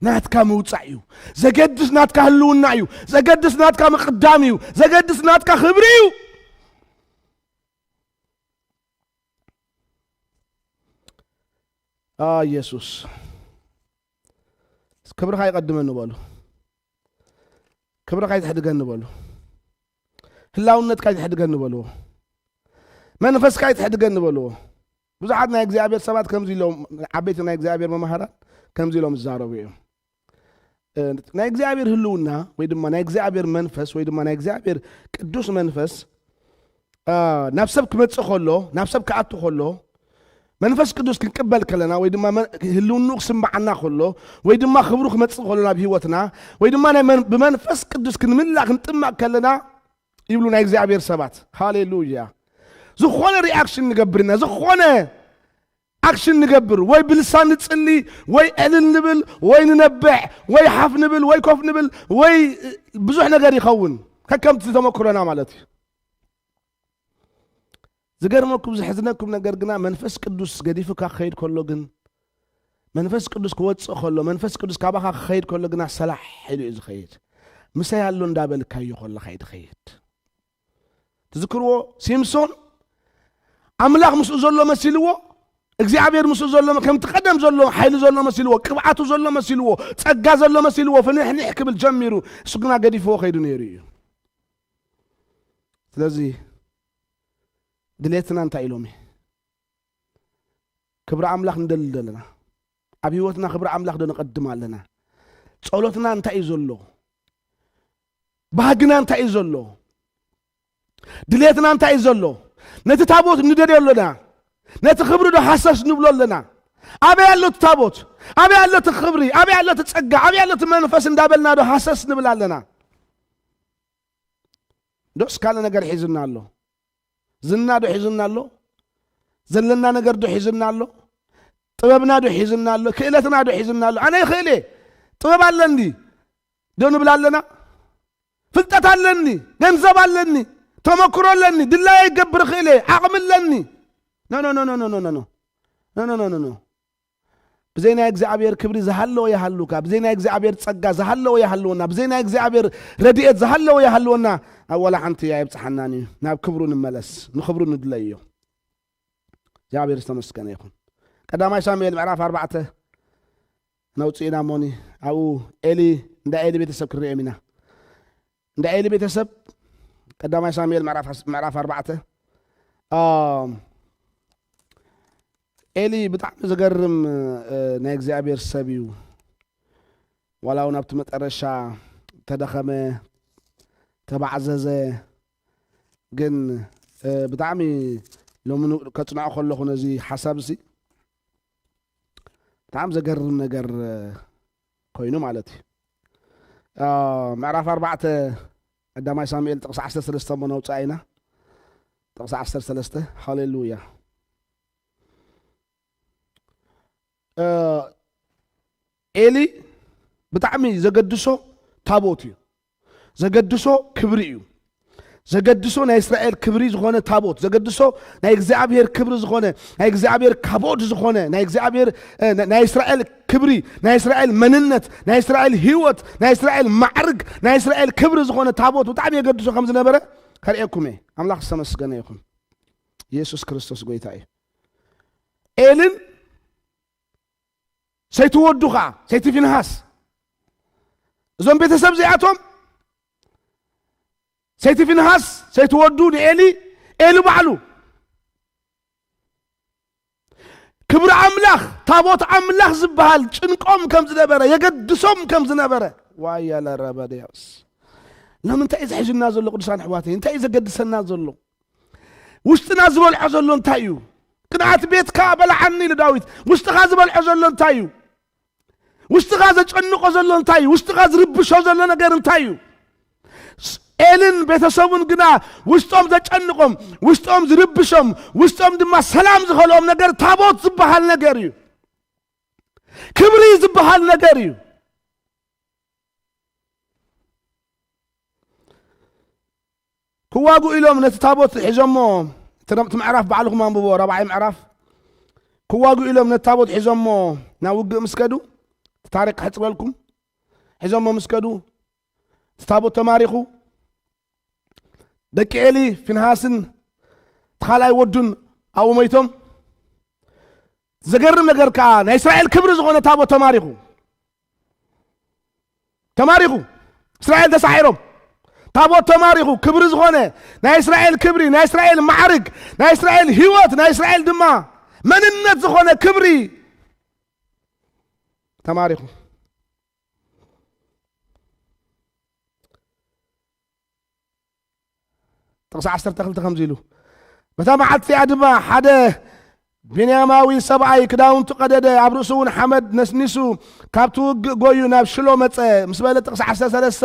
ናትካ ምውጻእ እዩ። ዘገድስ ናትካ ህልውና እዩ። ዘገድስ ናትካ ምቕዳም እዩ። ዘገድስ ናትካ ክብሪ እዩ። ኣ ኢየሱስ፣ ክብርኻ ይቐድመኒ በሉ። ክብርኻ ይትሕድገኒ በሉ። ህላውነትካ ይትሕድገኒ በልዎ። መንፈስካ ይትሕድገኒ በልዎ። ብዙሓት ናይ እግዚኣብሔር ሰባት ከምዚ ኢሎም፣ ዓበይቲ ናይ እግዚኣብሔር መማህራን ከምዚ ኢሎም ዝዛረቡ እዮም። እ፣ ናይ እግዚኣብሔር ህልውና ወይ ድማ ናይ እግዚኣብሔር መንፈስ ወይ ድማ ናይ እግዚኣብሔር ቅዱስ መንፈስ፣ እ፣ ናብ ሰብ ክመጽእ ከሎ፣ ናብ ሰብ ክኣቱ ከሎ፣ መንፈስ ቅዱስ ክንቅበል ከለና ወይ ድማ መ- ህልውንኡ ክስምዓና ከሎ ወይ ድማ ክብሩ ክመጽእ ከሎ ናብ ህይወትና ወይ ድማ ናይ መን- ብመንፈስ ቅዱስ ክንምላእ ክንጥማቕ ከለና ይብሉ ናይ እግዚኣብሔር ሰባት። ሃሌሉያ። ዝኾነ ሪኣክሽን ንገብር ኢና፣ ዝኾነ ኣክሽን ንገብር፣ ወይ ብልሳን ንጽሊ፣ ወይ ዕልል ንብል፣ ወይ ንነብዕ፣ ወይ ሓፍ ንብል፣ ወይ ኮፍ ንብል፣ ወይ ብዙሕ ነገር ይኸውን፣ ከከምቲ ተመክሮና ማለት እዩ። ዝገርመኩም፣ ዝሕዝነኩም ነገር ግና መንፈስ ቅዱስ ገዲፉካ ክኸይድ ከሎ ግን፣ መንፈስ ቅዱስ ክወጽእ ከሎ፣ መንፈስ ቅዱስ ካባኻ ክኸይድ ከሎ ግና ሰላሕ ኢሉ እዩ ዝኸይድ። ምሳይ ኣሎ እንዳበልካዮ ከለኻ እዩ ዝኸይድ። ትዝክርዎ? ሲምሶን ኣምላኽ ምስኡ ዘሎ መሲልዎ፣ እግዚኣብሔር ምስኡ ዘሎ፣ ከምቲ ቀደም ዘሎ ሓይሊ ዘሎ መሲልዎ፣ ቅብኣቱ ዘሎ መሲልዎ፣ ጸጋ ዘሎ መሲልዎ፣ ፍንሕንሕ ክብል ጀሚሩ። እሱ ግና ገዲፍዎ ከይዱ ነይሩ እዩ። ስለዚ ድሌትና እንታይ ኢሎም? ክብሪ ኣምላኽ ንደሊ ዘለና፣ ኣብ ህይወትና ክብሪ ኣምላኽ ዶ ነቐድም ኣለና? ጸሎትና እንታይ እዩ ዘሎ? ባህግና እንታይ እዩ ዘሎ? ድሌትና እንታይ እዩ ዘሎ? ነቲ ታቦት ንደልዮ ኣለና? ነቲ ክብሪ ዶ ሃሰስ ንብሎ ኣለና? ኣበይ ኣሎ እቲ ታቦት? ኣበይ ኣሎ እቲ ክብሪ? ኣበይ ኣሎ እቲ ጸጋ? ኣበይ ኣሎ እቲ መንፈስ እንዳበልና ዶ ሃሰስ ንብል ኣለና? ዶስ ካልእ ነገር ሒዝና ኣሎ? ዝና ዶ ሒዝና ኣሎ? ዘለና ነገር ዶ ሒዝና ኣሎ? ጥበብና ዶ ሒዝና ኣሎ? ክእለትና ዶ ሒዝና ኣሎ? ኣነ ይኽእል እየ፣ ጥበብ ኣለኒ ዶ ንብል ኣለና? ፍልጠት ኣለኒ፣ ገንዘብ ኣለኒ፣ ተመክሮ ኣለኒ፣ ድላየ ይገብር እኽእል እየ፣ ዓቕሚ ኣለኒ። ኖ፣ ኖ፣ ኖ፣ ኖ። ብዘይ ናይ እግዚኣብሔር ክብሪ ዝሃለወ ይሃሉካ፣ ብዘይ ናይ እግዚኣብሔር ጸጋ ዝሃለወ ይሃልወና፣ ብዘይ ናይ እግዚኣብሔር ረድኤት ዝሃለወ ይሃልወና፣ ኣብ ዋላ ሓንቲ ኣይብጽሓናን እዩ። ናብ ክብሩ ንመለስ፣ ንኽብሩ ንድለዮ። እግዚኣብሔር ዝተመስገነ ይኹን። ቀዳማይ ሳሙኤል ምዕራፍ ኣርባዕተ ነውፅእና እሞኒ፣ ኣብኡ ኤሊ፣ እንዳ ኤሊ ቤተሰብ ክንሪኦም ኢና። እንዳ ኤሊ ቤተሰብ፣ ቀዳማይ ሳሙኤል ምዕራፍ ኣስ-፣ ምዕራፍ ኣርባዕተ። ኣም፣ ኤሊ ብጣዕሚ ዘገርም፣ እ፣ ናይ እግዚኣብሔር ሰብ እዩ። ዋላ እውን ኣብቲ መጠረሻ ተደኸመ፣ ተባዕዘዘ፣ ግን፣ እ፣ ብጣዕሚ ሎሚ ን-፣ ከጽንዖ ከለኹ ነዚ ሓሳብ እዚ ብጣዕሚ ዘገርም ነገር፣ እ፣ ኮይኑ ማለት እዩ። እ፣ ምዕራፍ ኣርባዕተ ቀዳማይ ሳሙኤል ጥቕሲ ዓሰርተ ሰለስተ እሞ ነውፅኣ ኢና። ጥቕሲ ዓሰርተ ሰለስተ፣ ሃሌሉያ። እ፣ ኤሊ ብጣዕሚ ዘገድሶ ታቦት እዩ። ዘገድሶ ክብሪ እዩ። ዘገድሶ ናይ እስራኤል ክብሪ ዝኾነ ታቦት፣ ዘገድሶ ናይ እግዚኣብሔር ክብሪ ዝኾነ፣ ናይ እግዚኣብሔር ካቦድ ዝኾነ፣ ናይ እግዚኣብሔር፣ እ፣ ና-፣ ናይ እስራኤል ክብሪ፣ ናይ እስራኤል መንነት፣ ናይ እስራኤል ህይወት፣ ናይ እስራኤል ማዕርግ፣ ናይ እስራኤል ክብሪ ዝኾነ ታቦት ብጣዕሚ የገድሶ ከም ዝነበረ ከርእየኩም እየ። ኣምላኽ ዝተመስገነ ይኹን። ኢየሱስ ክርስቶስ ጎይታ እዩ። ኤልን ሰይቲ ወዱ ኸዓ፣ ሰይቲ ፊንሃስ፣ እዞም ቤተሰብ እዚኣቶም፣ ሰይቲ ፊንሃስ፣ ሰይቲ ወዱ ንኤሊ፣ ኤሊ ባዕሉ። ክብሪ ኣምላኽ፣ ታቦት ኣምላኽ ዝበሃል ጭንቆም ከም ዝነበረ፣ የገድሶም ከም ዝነበረ፣ ዋያ ለረበ ዲያስ። ሎሚ እንታይ እዩ ዝሕዝና ዘሎ ቅዱሳን ኣሕዋተይ? እንታይ እዩ ዘገድሰና ዘሎ? ውሽጥና ዝበልዖ ዘሎ እንታይ እዩ? ቅንኣት ቤትካ በላዓኒ ኢሉ ዳዊት። ውሽጥኻ ዝበልዖ ዘሎ እንታይ እዩ? ውሽጥኻ ዘጨንቆ ዘሎ እንታይ እዩ? ውሽጥኻ ዝርብሾ ዘሎ ነገር እንታይ እዩ? ስ-፣ ኤልን ቤተሰቡን ግና ውሽጦም ዘጨንቆም፣ ውሽጦም ዝርብሾም፣ ውሽጦም ድማ ሰላም ዝኸልኦም ነገር ታቦት ዝበሃል ነገር እዩ። ክብሪ ዝበሃል ነገር እዩ። ክዋጉ ኢሎም ነቲ ታቦት ሒዞሞ፣ እቲ ረ-፣ እቲ ምዕራፍ ባዕልኹም ኣንብቦ፣ ራብዓይ ምዕራፍ። ክዋጉ ኢሎም ነቲ ታቦት ሒዞሞ ናብ ውግእ ምስ ከዱ፣ እቲ ታሪክ ክሕጽረልኩም፣ ሒዞሞ ምስ ከዱ፣ እቲ ታቦት ተማሪኹ፣ ደቂ ኤሊ፣ ፊንሃስን እቲ ካልኣይ ወዱን ኣብኡ ሞይቶም። ዘገርም ነገር ከኣ፣ ናይ እስራኤል ክብሪ ዝኾነ ታቦት ተማሪኹ። ተማሪኹ። እስራኤል ተሳዒሮም። ታቦት ተማሪኹ። ክብሪ ዝኾነ፣ ናይ እስራኤል ክብሪ፣ ናይ እስራኤል ማዕርግ፣ ናይ እስራኤል ህይወት፣ ናይ እስራኤል ድማ መንነት ዝኾነ ክብሪ ተማሪኹ። ጥቕሲ ዓሰርተ ክልተ ከምዚ ኢሉ፣ በታ መዓልቲ እቲኣ ድማ ሓደ ብንያማዊ ሰብኣይ ክዳውንቱ ቀደደ፣ ኣብ ርእሱ እውን ሓመድ ነስኒሱ፣ ካብቲ ውግእ ጎዩ ናብ ሽሎ መጸ። ምስ በለ፣ ጥቕሲ ዓሰርተ ሰለስተ፣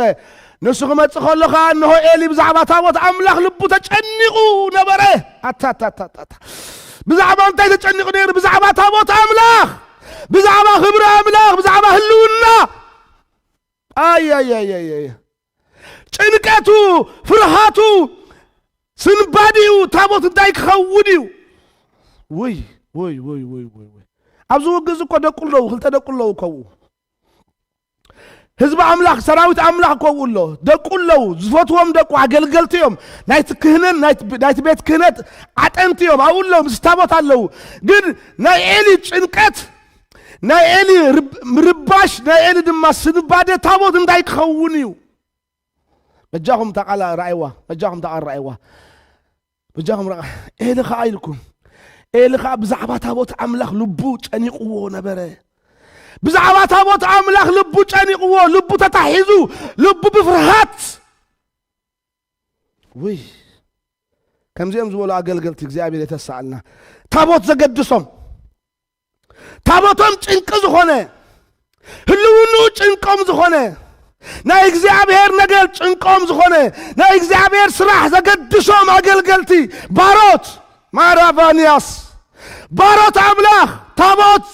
ንሱ ክመጽእ ከሎ ኸኣ፣ እንሆ፣ ኤሊ ብዛዕባ ታቦት ኣምላኽ ልቡ ተጨኒቑ ነበረ። ኣታ፣ ኣታ፣ ኣታ፣ ኣታ፣ ኣታ። ብዛዕባ እንታይ ተጨኒቑ ነይሩ? ብዛዕባ ታቦት ኣምላኽ፣ ብዛዕባ ክብሪ ኣምላኽ፣ ብዛዕባ ህልውና። ኣይ፣ ኣይ፣ ኣይ፣ ኣይ፣ ኣይ። ጭንቀቱ፣ ፍርሃቱ፣ ስንባዲኡ ታቦት እንታይ ክኸውን እዩ? ውይ፣ ውይ፣ ውይ፣ ውይ፣ ውይ፣ ውይ። ኣብዚ ውግእ እዚ እኮ ደቁ ኣለዉ፣ ክልተ ደቁ ኣለዉ ከምኡ። ህዝቢ ኣምላኽ፣ ሰራዊት ኣምላኽ ከምኡ ኣሎ። ደቁ ኣለዉ፣ ዝፈትዎም ደቁ፣ ኣገልገልቲ እዮም። ናይቲ ክህነን፣ ናይቲ፣ ናይቲ ቤት ክህነት ዓጠንቲ እዮም። ኣብኡ ኣለዉ፣ ምስ ታቦት ኣለዉ። ግን ናይ ኤሊ ጭንቀት፣ ናይ ኤሊ ርብ-፣ ምርባሽ፣ ናይ ኤሊ ድማ ስንባደ ታቦት እንታይ ክኸውን እዩ? በጃኹም እታ ቃል ረኣይዋ፣ በጃኹም እታ ቃል ረኣይዋ። በጃኹም ረኣ-፣ ኤሊ ኸኣ ኢልኩም፣ ኤሊ ኸኣ ብዛዕባ ታቦት ኣምላኽ ልቡ ጨኒቕዎ ነበረ። ብዛዕባ ታቦት ኣምላኽ ልቡ ጨኒቕዎ፣ ልቡ ተታሒዙ፣ ልቡ ብፍርሃት። ውይ፣ ከምዚኦም ዝበሉ ኣገልገልቲ እግዚኣብሔር የተሳኣልና። ታቦት ዘገድሶም፣ ታቦቶም ጭንቂ ዝኾነ፣ ህልውንኡ ጭንቆም ዝኾነ፣ ናይ እግዚኣብሔር ነገር ጭንቆም ዝኾነ፣ ናይ እግዚኣብሔር ስራሕ ዘገድሶም ኣገልገልቲ፣ ባሮት ማራቫንያስ፣ ባሮት ኣምላኽ፣ ታቦት።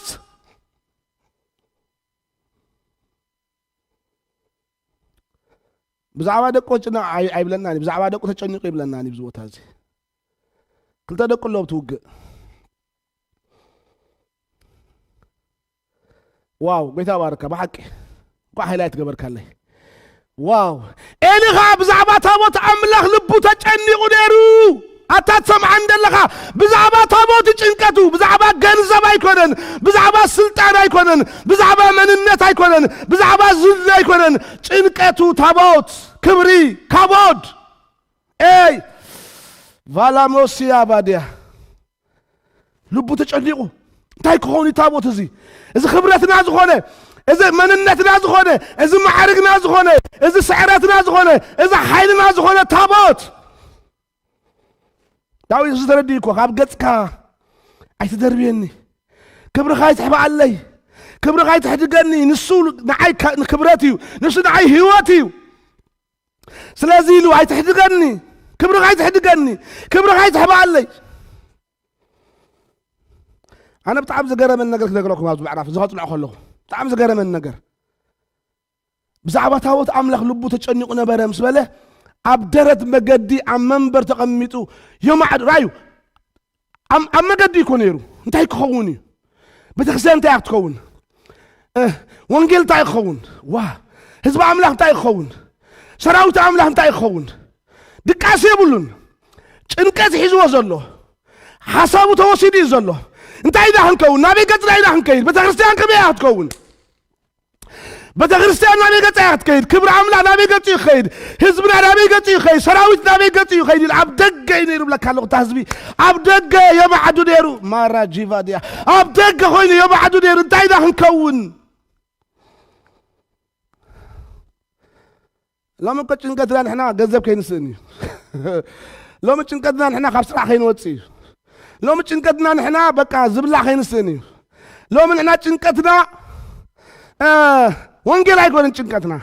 ብዛዕባ ደቁ ጭና ኣይ-፣ ኣይብለናን እዩ። ብዛዕባ ደቁ ተጨኒቑ ይብለናን እዩ። ኣብዚ ቦታ እዚ ክልተ ደቁ ኣለዉ ኣብቲ ውግእ። ዋው፣ ጎይታ ባርካ፣ ብሓቂ እንኳዕ ሃይላይት ገበርካለይ። ዋው፣ ኤሊ ኸዓ ብዛዕባ ታቦት ኣምላኽ ልቡ ተጨኒቑ ነይሩ። ኣታ ትሰምዓኒ ዘለኻ፣ ብዛዕባ ታቦት ጭንቀቱ፣ ብዛዕባ ገንዘብ ኣይኮነን፣ ብዛዕባ ስልጣን ኣይኮነን፣ ብዛዕባ መንነት ኣይኮነን፣ ብዛዕባ ዝና ኣይኮነን። ጭንቀቱ ታቦት፣ ክብሪ፣ ካቦድ። ኤይ፣ ቫላሞሲያ ባድያ። ልቡ ተጨኒቑ፣ እንታይ ክኸውን እዩ ታቦት እዚ? እዚ ክብረትና ዝኾነ፣ እዚ መንነትና ዝኾነ፣ እዚ ማዕርግና ዝኾነ፣ እዚ ስዕረትና ዝኾነ፣ እዚ ሓይልና ዝኾነ ታቦት። ዳዊት እዚ ተረዲኡ እኮ፣ ካብ ገጽካ ኣይትደርብየኒ፣ ክብርኻ ኣይትሕብኣለይ፣ ክብርኻ ኣይትሕድገኒ። ንሱ ንዓይ ካ-፣ ክብረት እዩ፣ ንሱ ንዓይ ህይወት እዩ። ስለዚ ኢሉ ኣይትሕድገኒ፣ ክብርኻ ኣይትሕድገኒ፣ ክብርኻ ኣይትሕብኣለይ። ኣነ ብጣዕሚ ዝገረመኒ ነገር ክነግረኩም፣ ኣብዚ ምዕራፍ እዚ ከጽንዖ ከለኹ ብጣዕሚ ዝገረመኒ ነገር፣ ብዛዕባ ታቦት ኣምላኽ ልቡ ተጨኒቑ ነበረ ምስ በለ፣ ኣብ ደረት መገዲ ኣብ መንበር ተቐሚጡ የማዕድ-፣ ራእዩ ኣብ፣ ኣብ መገዲ እኮ ነይሩ። እንታይ ክኸውን እዩ? ቤተክርስትያን እንታይ እያ ክትከውን? እ፣ ወንጌል እንታይ ክኸውን? ዋ፣ ህዝቢ ኣምላኽ እንታይ ክኸውን? ሰራዊት ኣምላኽ እንታይ ክኸውን? ድቃስ የብሉን። ጭንቀት ሒዝዎ ዘሎ፣ ሓሳቡ ተወሲዱ እዩ ዘሎ። እንታይ ኢና ክንከውን? ናበይ ገጽና ኢና ክንከይድ? ቤተክርስትያን ከመይ እያ ክትከውን? ቤተክርስትያን ናበይ ገጻ እያ ክትከይድ? ክብሪ ኣምላኽ ናበይ ገጹ ይኸይድ? ህዝብና ናበይ ገጹ ይኸይድ? ሰራዊት ናበይ ገጹ ይኸይድ? ኢሉ ኣብ ደገ እዩ ነይሩ ብለካ ኣለኹ። እታ ህዝቢ ኣብ ደገ የማዕዱ ነይሩ። ማራ ጂቫድያ ኣብ ደገ ኮይኑ የማዕዱ ነይሩ። እንታይ ኢና ክንከውን? ሎሚ እኮ ጭንቀትና ንሕና ገንዘብ ከይንስእን እዩ። ሎሚ ጭንቀትና ንሕና ካብ ስራሕ ከይንወፅእ እዩ። ሎሚ ጭንቀትና ንሕና በቃ ዝብላዕ ከይንስእን እዩ። ሎሚ ንሕና ጭንቀትና፣ እ፣ ወንጌል ኣይኮነን ጭንቀትና፣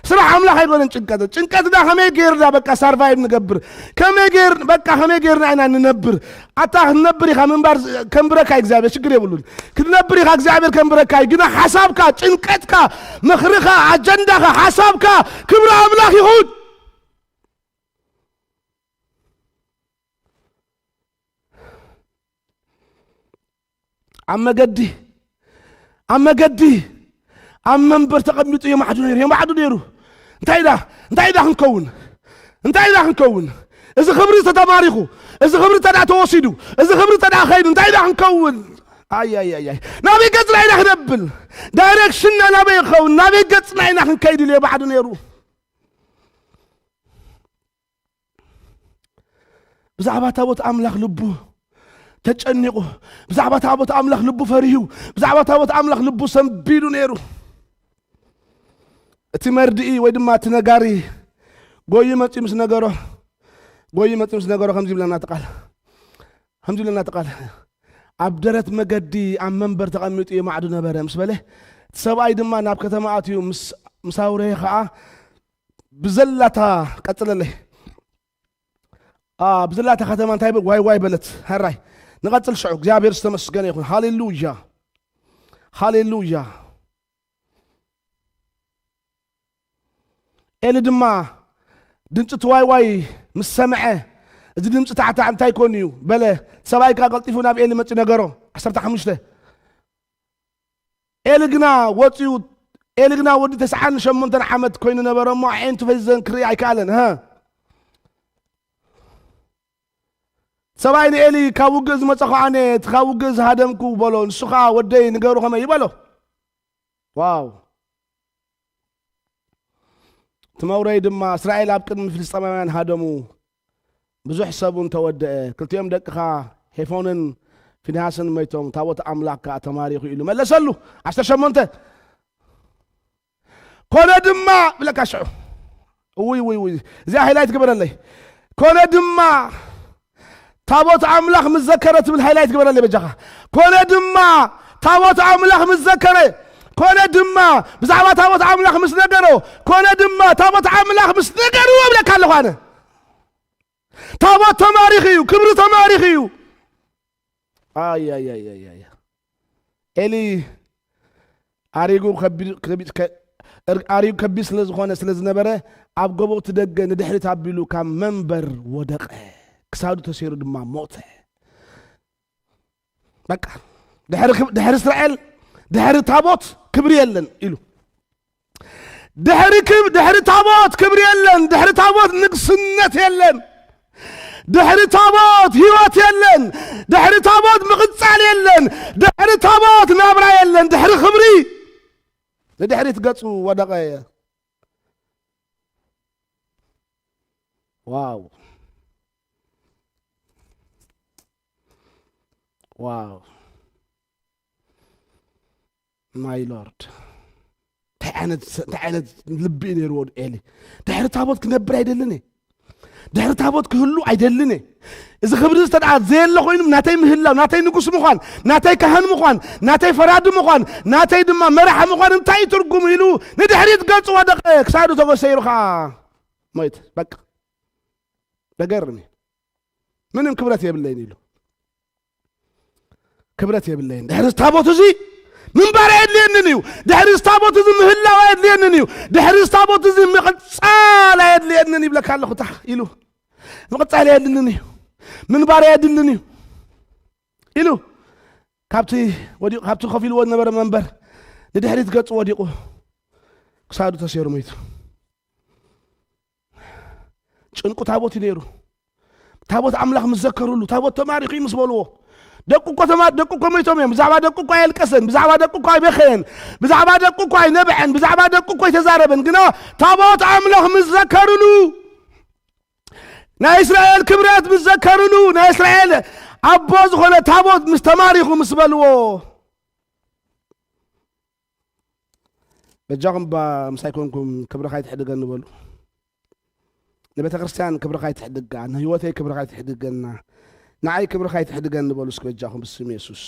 ስራሕ ኣምላኽ ኣይኮነን ጭንቀትና። ጭንቀትና ከመይ ጌርና በቃ ሳርቫይቭ ንገብር፣ ከመይ ጌር-፣ በቃ ከመይ ጌርና ኢና ንነብር። ኣታ ክትነብር ኢኻ ምንባር ዝ-፣ ከንብረካ እዩ እግዚኣብሔር፣ ችግር የብሉን። ክትነብር ኢኻ እግዚኣብሔር ከንብረካ እዩ። ግና ሓሳብካ፣ ጭንቀትካ፣ ምኽርኻ፣ ኣጀንዳኻ፣ ሓሳብካ ክብሪ ኣምላኽ ይኹን። ኣብ መገዲ፣ ኣብ መገዲ፣ ኣብ መንበር ተቐሚጡ የማዕዱ ነይሩ፣ የማዕዱ ነይሩ። እንታይ ዳ፣ እንታይ ዳ ክንከውን? እንታይ ዳ ክንከውን? እዚ ክብሪ ተተማሪኹ፣ እዚ ክብሪ ተዳ ተወሲዱ፣ እዚ ክብሪ ተዳ ኸይዱ፣ እንታይ ዳ ክንከውን? ኣይ፣ ኣይ፣ ኣይ፣ ኣይ። ናበይ ገጽና ኢና ክነብል? ዳይሬክሽንና ናበይ ይኸውን? ናበይ ገጽና ኢና ክንከይድ ኢሉ የማዕዱ ነይሩ። ብዛዕባ ታቦት ኣምላኽ ልቡ ተጨኒቑ፣ ብዛዕባ ታቦት ኣምላኽ ልቡ ፈሪሁ፣ ብዛዕባ ታቦት ኣምላኽ ልቡ ሰንቢዱ ነይሩ። እቲ መርድኢ ወይ ድማ እቲ ነጋሪ ጎዩ መጺኡ ምስ ነገሮ፣ ጎዩ መጺኡ ምስ ነገሮ ከምዚ ይብለና እቲ ቃል፣ ከምዚ ይብለና እቲ ቃል፣ "ኣብ ደረት መገዲ ኣብ መንበር ተቐሚጡ የማዕዱ ነበረ" ምስ በለ፣ እቲ ሰብኣይ ድማ ናብ ከተማ ኣትዩ ምስ፣ ምስ ኣውረየ ኸኣ ብዘላታ፣ ቀጽለለይ። አ፣ ብዘላታ ከተማ እንታይ በ-፣ ዋይ ዋይ በለት። ሕራይ። ንቐጽል ሽዑ። እግዚኣብሔር ዝተመስገነ ይኹን። ሃሌሉያ። ሃሌሉያ። ኤሊ ድማ ድምፂ እቲ ዋይ ዋይ ምስ ሰምዐ፣ "እዚ ድምፂ ታዕታዕ እንታይ ኮን እዩ?" በለ። ሰብኣይ ከኣ ቀልጢፉ ናብ ኤሊ መፂኡ ነገሮ። ዓሰርተ ሓሙሽተ። ኤሊ ግና ወፂኡ፣ ኤሊ ግና ወዲ ተስዓን ሸሞንተን ዓመት ኮይኑ ነበረ እሞ፣ ኣዒንቱ ፈዚዘን ክርኢ ኣይከኣለን። ሃ። ሰብኣይ ንኤሊ፣ "ካብ ውግእ ዝመጸኹ ኣነ፣ እቲ ካብ ውግእ ዝሃደምኩ" በሎ። ንሱ ኸኣ፣ "ወደይ፣ ንገሩ ከመይ እዩ?" በሎ። ዋው! እቲ መውረይ ድማ፣ እስራኤል ኣብ ቅድሚ ፍልስጤማውያን ሃደሙ፣ ብዙሕ ሰብ እውን ተወደአ። ክልቲኦም ደቅኻ ሄፎንን ፊንሃስን መይቶም፣ ታቦት ኣምላኽ ከኣ ተማሪኹ ኢሉ መለሰሉ። ዓሰርተ ሸሞንተ። ኮነ ድማ፣ ብለካ ሽዑ። ውይ፣ ውይ፣ ውይ። እዚኣ ሃይላይት ግበረለይ። ኮነ ድማ፣ ታቦት ኣምላኽ ምስ ዘከረ ትብል ሃይላይት ግበረለይ በጃኻ። ኮነ ድማ፣ ታቦት ኣምላኽ ምስ ዘከረ፣ ኮነ ድማ፣ ብዛዕባ ታቦት ኣምላኽ ምስ ነገሮ፣ ኮነ ድማ፣ ታቦት ኣምላኽ ምስ ነገርዎ እብለካ ኣለኹ ኣነ። ታቦት ተማሪኽ እዩ፣ ክብሪ ተማሪኽ እዩ። ኣይ፣ ኣይ፣ ኣይ፣ ኣይ፣ ኣይ። ኤሊ ኣሪጉ ከቢድ፣ ከቢድ፣ ከ-፣ እር-፣ ኣሪጉ ከቢድ ስለ ዝኾነ፣ ስለ ዝነበረ፣ ኣብ ጎቦ እቲ ደገ ንድሕሪት ኣቢሉ ካብ መንበር ወደቐ። ክሳዱ ተሰይሩ ድማ ሞተ። በቃ፣ ድሕሪ ክብ-፣ ድሕሪ እስራኤል፣ ድሕሪ ታቦት ክብሪ የለን ኢሉ። ድሕሪ ክብ-፣ ድሕሪ ታቦት ክብሪ የለን። ድሕሪ ታቦት ንግስነት የለን። ድሕሪ ታቦት ህይወት የለን። ድሕሪ ታቦት ምቕጻል የለን። ድሕሪ ታቦት ናብራ የለን። ድሕሪ ክብሪ ንድሕሪት ገጹ ወደቐ። ዋው! ዋው! ማይ ሎርድ። እንታይ ዓይነት ሰ-፣ እንታይ ዓይነት ልቢ እዩ ነይርዎ ኤሊ? ድሕሪ ታቦት ክነብር ኣይደልን እየ። ድሕሪ ታቦት ክህሉ ኣይደልን እየ። እዚ ክብሪ እዚ ተደኣ ዘየለ ኮይኑ፣ ናተይ ምህላው፣ ናተይ ንጉስ ምዃን፣ ናተይ ካህን ምዃን፣ ናተይ ፈራዲ ምዃን፣ ናተይ ድማ መራሒ ምዃን እንታይ እዩ ትርጉሙ ኢሉ ንድሕሪት ገጹ ወደቐ። ክሳዱ ተጎሰይሩ ኸዓ ሞይተ። በቃ። ደገርም እዩ። ምንም ክብረት የብለይን ኢሉ። ክብረት የብለይን። ድሕሪ ታቦት እዚ ምንባር ኣየድልየንን እዩ። ድሕሪ ታቦት እዚ ምህላው ኣየድልየንን እዩ። ድሕሪ ታቦት እዚ ምቕጻል ኣየድልየንን ይብለካ ኣለኹ። ታኽ ኢሉ። ምቕጻል ኣየድልንን እዩ። ምንባር ኣየድልንን እዩ ኢሉ። ካብቲ ወዲቑ፣ ካብቲ ከፊልዎ ዝነበረ መንበር ንድሕሪት ገጹ ወዲቑ ክሳዱ ተሰይሩ ሞይቱ። ጭንቁ ታቦት እዩ ነይሩ። ታቦት ኣምላኽ ምስ ዘከሩሉ፣ ታቦት ተማሪኹ እዩ ምስ በልዎ፣ ደቁ እኮ ተማ-፣ ደቁ እኮ ሞይቶም እዮም። ብዛዕባ ደቁ እኮ ኣየልቀሰን፣ ብዛዕባ ደቁ እኮ ኣይበኸየን፣ ብዛዕባ ደቁ እኮ ኣይነበዐን፣ ብዛዕባ ደቁ እኮ ኣይተዛረበን። ግና ታቦት ኣምላኽ ምስ ዘከሩሉ፣ ናይ እስራኤል ክብረት ምስ ዘከሩሉ፣ ናይ እስራኤል ኣቦ ዝኾነ ታቦት ምስ ተማሪኹ ምስ በልዎ፣ በጃኹም እባ ምሳይ ኮንኩም ክብርኻ ኣይትሕደገኒ በሉ። ንቤተ ክርስቲያን ክብርኻ ይትሕድጋ፣ ንህይወተይ ክብርኻ ይትሕድገና፣ ንዓይ ክብርኻ ይትሕድገኒ በሉ እስኪ በጃኹም ብስም የሱስ።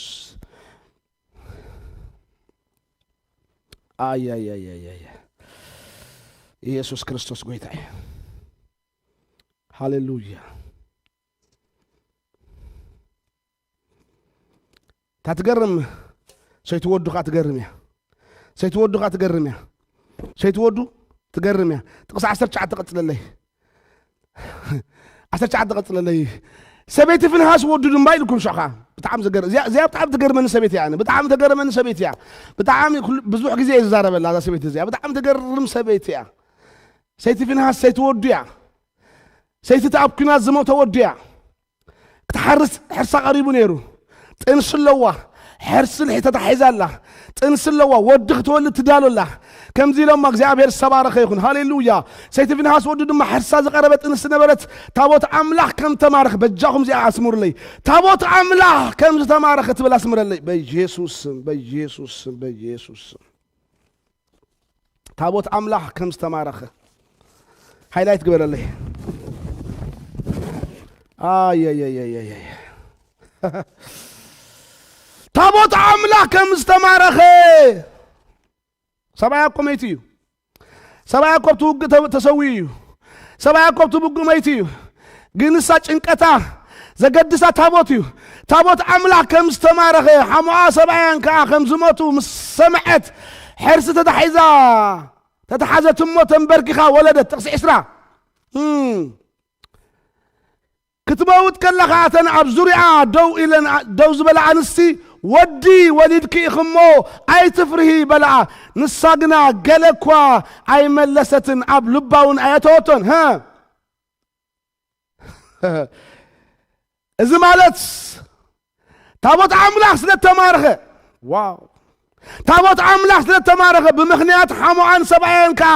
ኣያያያያያ። ኢየሱስ ክርስቶስ ጎይታ እዩ። ሃሌሉያ። እታ ትገርም ሰይትወዱ ኸዓ ትገርም እያ። ሰይትወዱ ኸዓ ትገርም እያ። ሰይትወዱ ትገርም እያ። ጥቕሲ ዓሰርተ ትሽዓተ ቀጽለለይ። ዓሰርተ ትሽዓተ ቀጽለለይ። ሰበይቲ ፍንሃስ ወዱ ድማ ኢልኩም ሸኻ። ብጣዕሚ ዘገር-፣ እዚኣ፣ እዚኣ ብጣዕሚ ትገርመኒ ሰበይቲ እያ። ኣነ ብጣዕሚ ተገርመኒ ሰበይቲ እያ። ብጣዕሚ ኩሉ፣ ብዙሕ ግዜ እየ ዝዛረበላ እዛ ሰበይቲ እዚኣ። ብጣዕሚ ተገርም ሰበይቲ እያ። ሰይቲ ፍንሃስ ሰይቲ ወዱ እያ። ሰይቲ እቲ ኣብ ኲናት ዝሞተ ወዱ እያ። ክትሓርስ ሕርሳ ቀሪቡ ነይሩ። ጥንሲ ኣለዋ። ሕርሲ ልሒ ተታሒዛ ኣላ። ጥንሲ ኣለዋ። ወዲ ክትወልድ ትዳሎ ኣላ። ከምዚ ኢሎማ፣ እግዚኣብሔር ዝተባረኸ ይኹን። ሃሌሉያ። ሰይቲ ፊንሃስ ወዱ ድማ ሕርሳ ዝቐረበ ጥንሲ ነበረት። ታቦት ኣምላኽ ከም ተማረኸ፣ በጃኹም እዚኣ ኣስምሩለይ። ታቦት ኣምላኽ ከም ዝተማረኸ ትብል ኣስምረለይ። በኢየሱስ ስም፣ በኢየሱስ ስም፣ በኢየሱስ ስም። ታቦት ኣምላኽ ከም ዝተማረኸ ሃይላይት ግበረለይ። ኣየየየየየ። ታቦት ኣምላኽ ከም ዝተማረኸ። ሰብኣያ እኮ መይቱ እዩ። ሰብኣያ እኮ ኣብቲ ውግእ ተ-፣ ተሰዊኡ እዩ። ሰብኣያ እኮ ኣብቲ ውግእ መይቱ እዩ። ግን ንሳ ጭንቀታ ዘገድሳ ታቦት እዩ። ታቦት ኣምላኽ ከም ዝተማረኸ፣ ሓሞኣ ሰብኣያን ከኣ ከም ዝሞቱ ምስ ሰምዐት፣ ሕርሲ ተታሒዛ፣ ተታሓዘት እሞ ተንበርኪኻ ወለደት። ጥቕሲ ዕስራ። እም። ክትመውት ከላ ኸኣ እተን ኣብ ዙርያኣ ደው ኢለን፣ ደው ዝበላ ኣንስቲ፣ "ወዲ ወሊድኪ ኢኺ እሞ ኣይትፍርሂ" በልኣ። ንሳ ግና ገለ እኳ ኣይመለሰትን፣ ኣብ ልባ እውን ኣየእተወቶን። ሃ። እዚ ማለት ታቦት ኣምላኽ ስለ እተማረኸ፣ ዋው፣ ታቦት ኣምላኽ ስለ እተማረኸ፣ ብምኽንያት ሓሞኣን ሰብኣየን ከኣ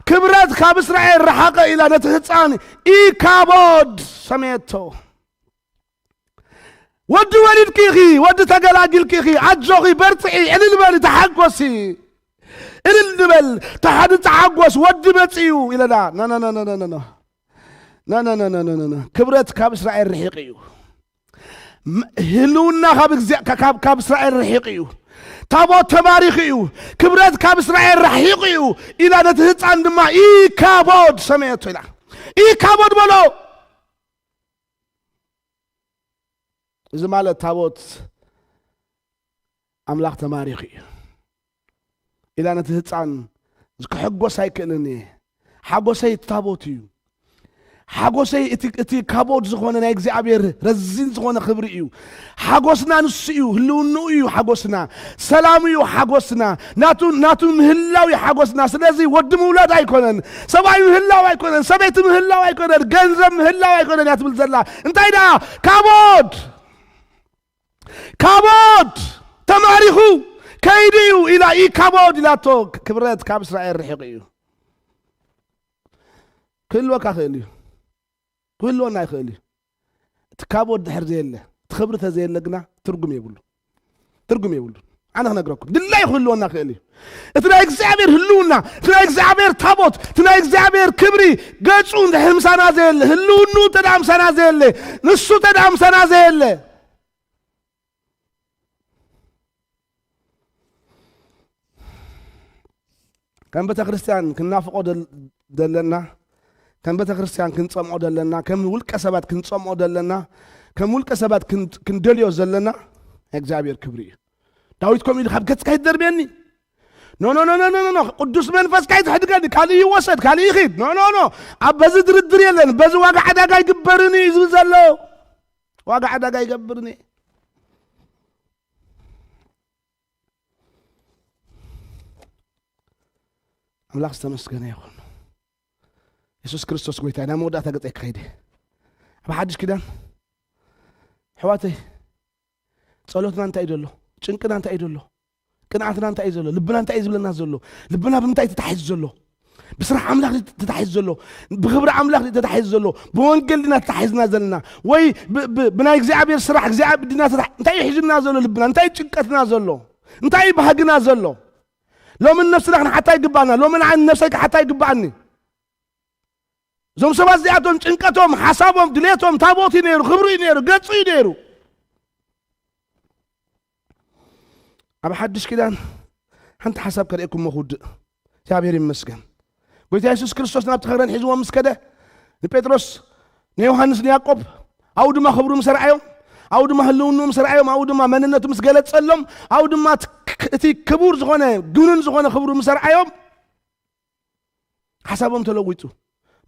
ክብረት ካብ እስራኤል ረሓቐ ኢላ ነቲ ህጻን ኢካቦድ ሰመየቶ። "ወዲ ወሊድኪ ኢኺ፣ ወዲ ተገላጊልኪ ኢኺ፣ ኣጆኺ፣ በርትዒ፣ ዕልል በሊ፣ ተሓጎሲ፣ ዕልል ንበል፣ ተሓድ-፣ ተሓጎስ፣ ወዲ መጺኡ" ኢለና። ኖ፣ ኖ፣ ኖ። ኖ፣ ኖ፣ ኖ። ክብረት ካብ እስራኤል ርሒቕ እዩ። ም-፣ ህልውና ካብ እግዚኣብ-፣ ካ-፣ ካብ፣ ካብ እስራኤል ርሒቕ እዩ። ታቦት ተማሪኹ እዩ። ክብረት ካብ እስራኤል ርሒቕ እዩ ኢላ ነቲ ህፃን ድማ ኢካቦድ ሰመየቶ ኢላ። ኢካቦድ በሎ። እዚ ማለት ታቦት ኣምላኽ ተማሪኹ እዩ ኢላ ነቲ ህፃን ክሕጎስ ኣይክእልን እየ። ሓጎሰይ እቲ ታቦት እዩ። ሓጎሰይ እቲ፣ እቲ ካቦድ ዝኾነ ናይ እግዚኣብሔር ረዚን ዝኾነ ክብሪ እዩ። ሓጎስና ንሱ እዩ፣ ህልውንኡ እዩ ሓጎስና፣ ሰላሙ እዩ ሓጎስና፣ ናቱ፣ ናቱ ምህላው እዩ ሓጎስና። ስለዚ ወዲ ምውላድ ኣይኮነን፣ ሰብኣይ ምህላው ኣይኮነን፣ ሰበይቲ ምህላው ኣይኮነን፣ ገንዘብ ምህላው ኣይኮነን እያ ትብል ዘላ። እንታይ ደኣ? ካቦድ። ካቦድ ተማሪኹ ከይዱ እዩ ኢላ፣ ኢካቦድ ኢላቶ። ክብረት ካብ እስራኤል ርሒቑ እዩ። ክህልወካ ክእል እዩ፣ ክህልወና ይኽእል እዩ። እቲ ካቦድ ድሕር ዘየለ፣ እቲ ክብሪ ተዘየለ ግና ትርጉም የብሉ፣ ትርጉም የብሉ። ኣነ ክነግረኩም፣ ድላይ ክህልወና ክእል እዩ። እቲ ናይ እግዚኣብሔር ህልውና፣ እቲ ናይ እግዚኣብሔር ታቦት፣ እቲ ናይ እግዚኣብሔር ክብሪ ገጹ እንድሕር ምሳና ዘየለ፣ ህልውንኡ እንተ ደኣ ምሳና ዘየለ፣ ንሱ እንተ ደኣ ምሳና ዘየለ፣ ከም ቤተ ክርስቲያን ክንናፍቆ ደል-፣ ደለና፣ ከም ቤተ ክርስቲያን ክንጸምኦ ደለና፣ ከም ውልቀ ሰባት ክንጸምኦ ደለና፣ ከም ውልቀ ሰባት ክን-፣ ክንደልዮ ዘለና ናይ እግዚኣብሔር ክብሪ እዩ። ዳዊት ከምኡ ኢሉ፣ "ካብ ገጽካ ኣይትደርብየኒ። ኖ፣ ኖ፣ ኖ፣ ኖ፣ ኖ፣ ኖ፣ ኖ፣ ቅዱስ መንፈስካ ኣይትሕድገኒ፣ ካልእ ይወሰድ፣ ካልእ ይኺድ። ኖ፣ ኖ፣ ኖ፣ ኣብ በዚ ድርድር የለን፣ በዚ ዋጋ ዕዳጋ ኣይግበርን እዩ ዝብል ዘሎ። ዋጋ ዕዳጋ ኣይገብርን እየ." ኣምላኽ ዝተመስገነ ይኹን። የሱስ ክርስቶስ ጎይታ፣ ናብ መወዳእታ ገጸይ ክኸይድ እየ። ኣብ ሓድሽ ኪዳን፣ ኣሕዋተይ፣ ጸሎትና እንታይ እዩ ዘሎ? ጭንቅና እንታይ እዩ ዘሎ? ቅንዓትና እንታይ እዩ ዘሎ? ልብና እንታይ እዩ ዝብለና ዘሎ? ልብና ብምንታይ እዩ ተታሒዙ ዘሎ? ብስራሕ ኣምላኽ ድዩ ተታሒዙ ዘሎ? ብኽብሪ ኣምላኽ ድዩ ተታሒዙ ዘሎ? ብወንጌል ድና ተታሒዝና ዘለና? ወይ ብ-፣ ብ-፣ ብናይ እግዚኣብሔር ስራሕ እግዚኣብሔር ድና ተታሒ-፣ እንታይ እዩ ሒዙና ዘሎ ልብና? እንታይ እዩ ጭንቀትና ዘሎ? እንታይ እዩ ባህግና ዘሎ? ሎሚ ንነብስና ክንሓታ ይግባኣና። ሎሚ ንዓይ ንነብሰይ ክሓታ ይግባኣኒ። እዞም ሰባት እዚኣቶም ጭንቀቶም፣ ሓሳቦም፣ ድሌቶም ታቦት እዩ ነይሩ፣ ክብሩ እዩ ነይሩ፣ ገጹ እዩ ነይሩ። ኣብ ሓድሽ ኪዳን ሓንቲ ሓሳብ ከርእየኩም እሞ ክውድእ። እግዚኣብሔር ይመስገን። ጎይታ የሱስ ክርስቶስ ናብቲ ከረን ሒዝዎም ምስ ከደ፣ ንጴጥሮስ፣ ንዮሃንስ፣ ንያዕቆብ፣ ኣብኡ ድማ ክብሩ ምስ ኣርኣዮም፣ ኣብኡ ድማ ህልውንኡ ምስ ኣርኣዮም፣ ኣብኡ ድማ መንነቱ ምስ ገለጸሎም፣ ኣብኡ ድማ እቲ ክ-፣ እቲ ክቡር ዝኾነ፣ ግኑን ዝኾነ ክብሩ ምስ ኣርኣዮም፣ ሓሳቦም ተለዊጡ፣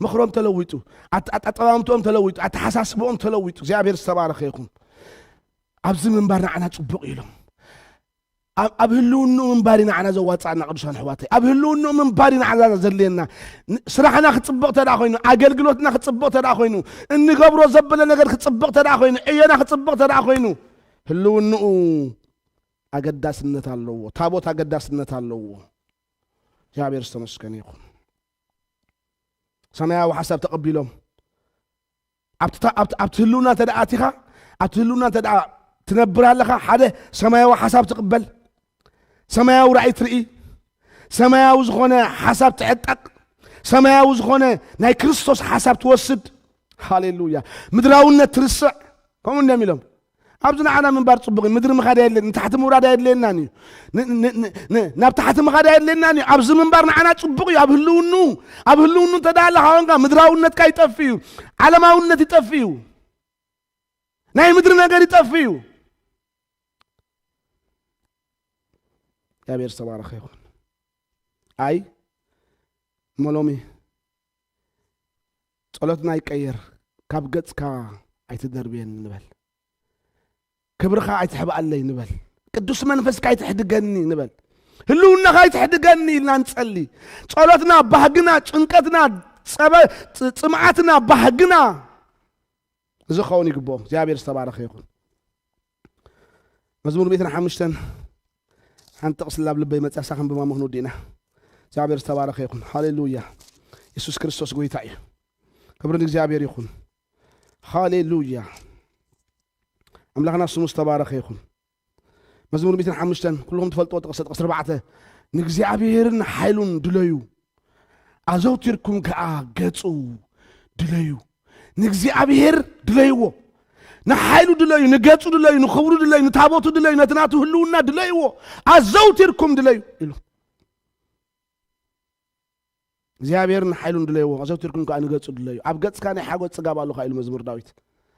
ምኽሮም ተለዊጡ፣ ኣተ-፣ ኣጠማምትኦም ተለዊጡ፣ ኣተሓሳስብኦም ተለዊጡ። እግዚኣብሔር ዝተባረኸ ይኹን። ኣብዚ ምንባር ንዓና ጽቡቕ እዩ ኢሎም። ኣብ፣ ኣብ ህልውንኡ ምንባር እዩ ንዓና ዘዋጽኣና ቅዱሳን ኣሕዋተይ። ኣብ ህልውንኡ ምንባር እዩ ንዓና ዘድልየና። ን-፣ ስራሕና ክጽብቕ ተደኣ ኮይኑ፣ ኣገልግሎትና ክጽብቕ ተደኣ ኮይኑ፣ እንገብሮ ዘበለ ነገር ክጽብቕ ተደኣ ኮይኑ፣ ዕዮና ክጽብቕ ተደኣ ኮይኑ፣ ህልውንኡ ኣገዳስነት ኣለዎ። ታቦት ኣገዳስነት ኣለዎ። እግዚኣብሔር ዝተመስገነ ይኹን። ሰማያዊ ሓሳብ ተቐቢሎም። ኣብቲ ታ-፣ ኣብቲ፣ ኣብቲ ህልውና እንተ ደኣ ኣቲኻ፣ ኣብቲ ህልውና እንተ ደኣ ትነብር ኣለኻ፣ ሓደ ሰማያዊ ሓሳብ ትቕበል፣ ሰማያዊ ራእይ ትርኢ፣ ሰማያዊ ዝኾነ ሓሳብ ትዕጠቕ፣ ሰማያዊ ዝኾነ ናይ ክርስቶስ ሓሳብ ትወስድ። ሃሌሉያ። ምድራውነት ትርስዕ። ከምኡ እንዲዮም ኢሎም። ኣብዚ ንዓና ምንባር ጽቡቕ እዩ። ምድሪ ምኻድ ኣየድልየን፣ ንታሕቲ ምውራድ ኣየድልየናን እዩ። ን-፣ ን-፣ ን-፣ ን-፣ ናብ ታሕቲ ምኻድ ኣየድልየናን እዩ። ኣብዚ ምንባር ንዓና ጽቡቕ እዩ። ኣብ ህልውኑ፣ ኣብ ህልውኑ እንተ ደኣ ኣለኻ ኮንካ፣ ምድራውነትካ ይጠፍእ እዩ። ዓለማውነት ይጠፍእ እዩ። ናይ ምድሪ ነገር ይጠፍእ እዩ። እግዚኣብሔር ዝተባረኸ ይኹን። ኣይ፣ እሞ ሎሚ ጸሎትና ይቀየር፣ ካብ ገጽካ ኣይትደርብየኒ ንበል። ክብርኻ ኣይትሕብኣለይ ንበል። ቅዱስ መንፈስካ ኣይትሕድገኒ ንበል። ህልውናኻ ኣይትሕድገኒ ኢልና ንጸሊ። ጸሎትና፣ ባህግና፣ ጭንቀትና፣ ጸበ-፣ ጽ-፣ ጽምኣትና፣ ባህግና እዚ ክኸውን ይግብኦ። እግዚኣብሔር ዝተባረኸ ይኹን። መዝሙር ሚእትን ሓሙሽተን ሓንቲ ጥቕሲ ኣብ ልበይ መጽያ፣ ሳኽን ብማሞ ክንውድእ ኢና። እግዚኣብሔር ዝተባረኸ ይኹን። ሃሌሉያ። የሱስ ክርስቶስ ጎይታ እዩ። ክብሪ ንእግዚኣብሔር ይኹን። ሃሌሉያ። ኣምላኽና ስሙ ዝተባረኸ ይኹን። መዝሙር ሚእትን ሓሙሽተን ኩልኹም ትፈልጥዎ ጥቕሲ፣ ጥቕሲ ኣርባዕተ፣ "ንእግዚኣብሔርን ሓይሉን ድለዩ፣ ኣዘውቲርኩም ከኣ ገጹ ድለዩ።" ንእግዚኣብሔር ድለይዎ፣ ንሓይሉ ድለዩ፣ ንገጹ ድለዩ፣ ንኽብሩ ድለዩ፣ ንታቦቱ ድለዩ፣ ነቲ ናቱ ህልውና ድለይዎ፣ ኣዘውቲርኩም ድለዩ ኢሉ። እግዚኣብሔርን ሓይሉን ድለይዎ፣ ኣዘውቲርኩም ከኣ ንገጹ ድለዩ። ኣብ ገጽካ ናይ ሓጎስ ጽጋብ ኣሎ ከኣ ኢሉ መዝሙር ዳዊት።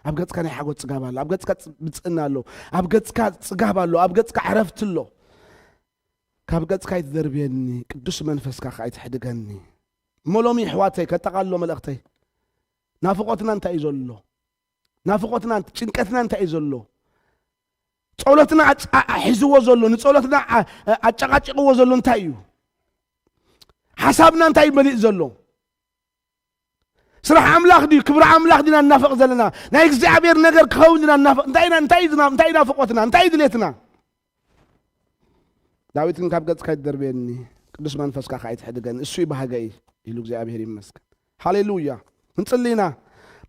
ኣብ ገጽካ ናይ ሓጎስ ጽጋብ ኣሎ፣ ኣብ ገጽካ ጽ-፣ ብጽእና ኣሎ፣ ኣብ ገጽካ ጽጋብ ኣሎ፣ ኣብ ገጽካ ዕረፍቲ ኣሎ። ካብ ገጽካ ኣይትደርብየኒ፣ ቅዱስ መንፈስካ ከኣ ኣይትሕድገኒ። እሞ ሎሚ ኣሕዋተይ፣ ከጠቓልሎ መልእኽተይ፣ ናፍቖትና እንታይ እዩ ዘሎ? ናፍቖትና፣ ጭንቀትና እንታይ እዩ ዘሎ? ጸሎትና ኣጭ-፣ ኣ-፣ ኣ-፣ ሒዝዎ ዘሎ፣ ንጸሎትና ኣ-፣ ኣ-፣ ኣጨቃጭቅዎ ዘሎ እንታይ እዩ? ሓሳብና እንታይ እዩ መሊእ ዘሎ? ስራሕ ኣምላኽ ድዩ? ክብሪ ኣምላኽ ዲና እናፈቕ ዘለና? ናይ እግዚኣብሔር ነገር ክኸውን ዲና እናፈቕ? እንታይ ኢና፣ እንታይ እዩ ዝና-፣ እንታይ እዩ ናፍቖትና? እንታይ እዩ ድሌትና? ዳዊት ግን፣ "ካብ ገጽካ ኣይትደርብየኒ፣ ቅዱስ መንፈስካ ከኣ ኣይትሕድገኒ፣ እሱ እዩ ባህገይ" ኢሉ፣ እግዚኣብሔር ይመስገን። ሃሌሉያ። ክንጽሊ ኢና።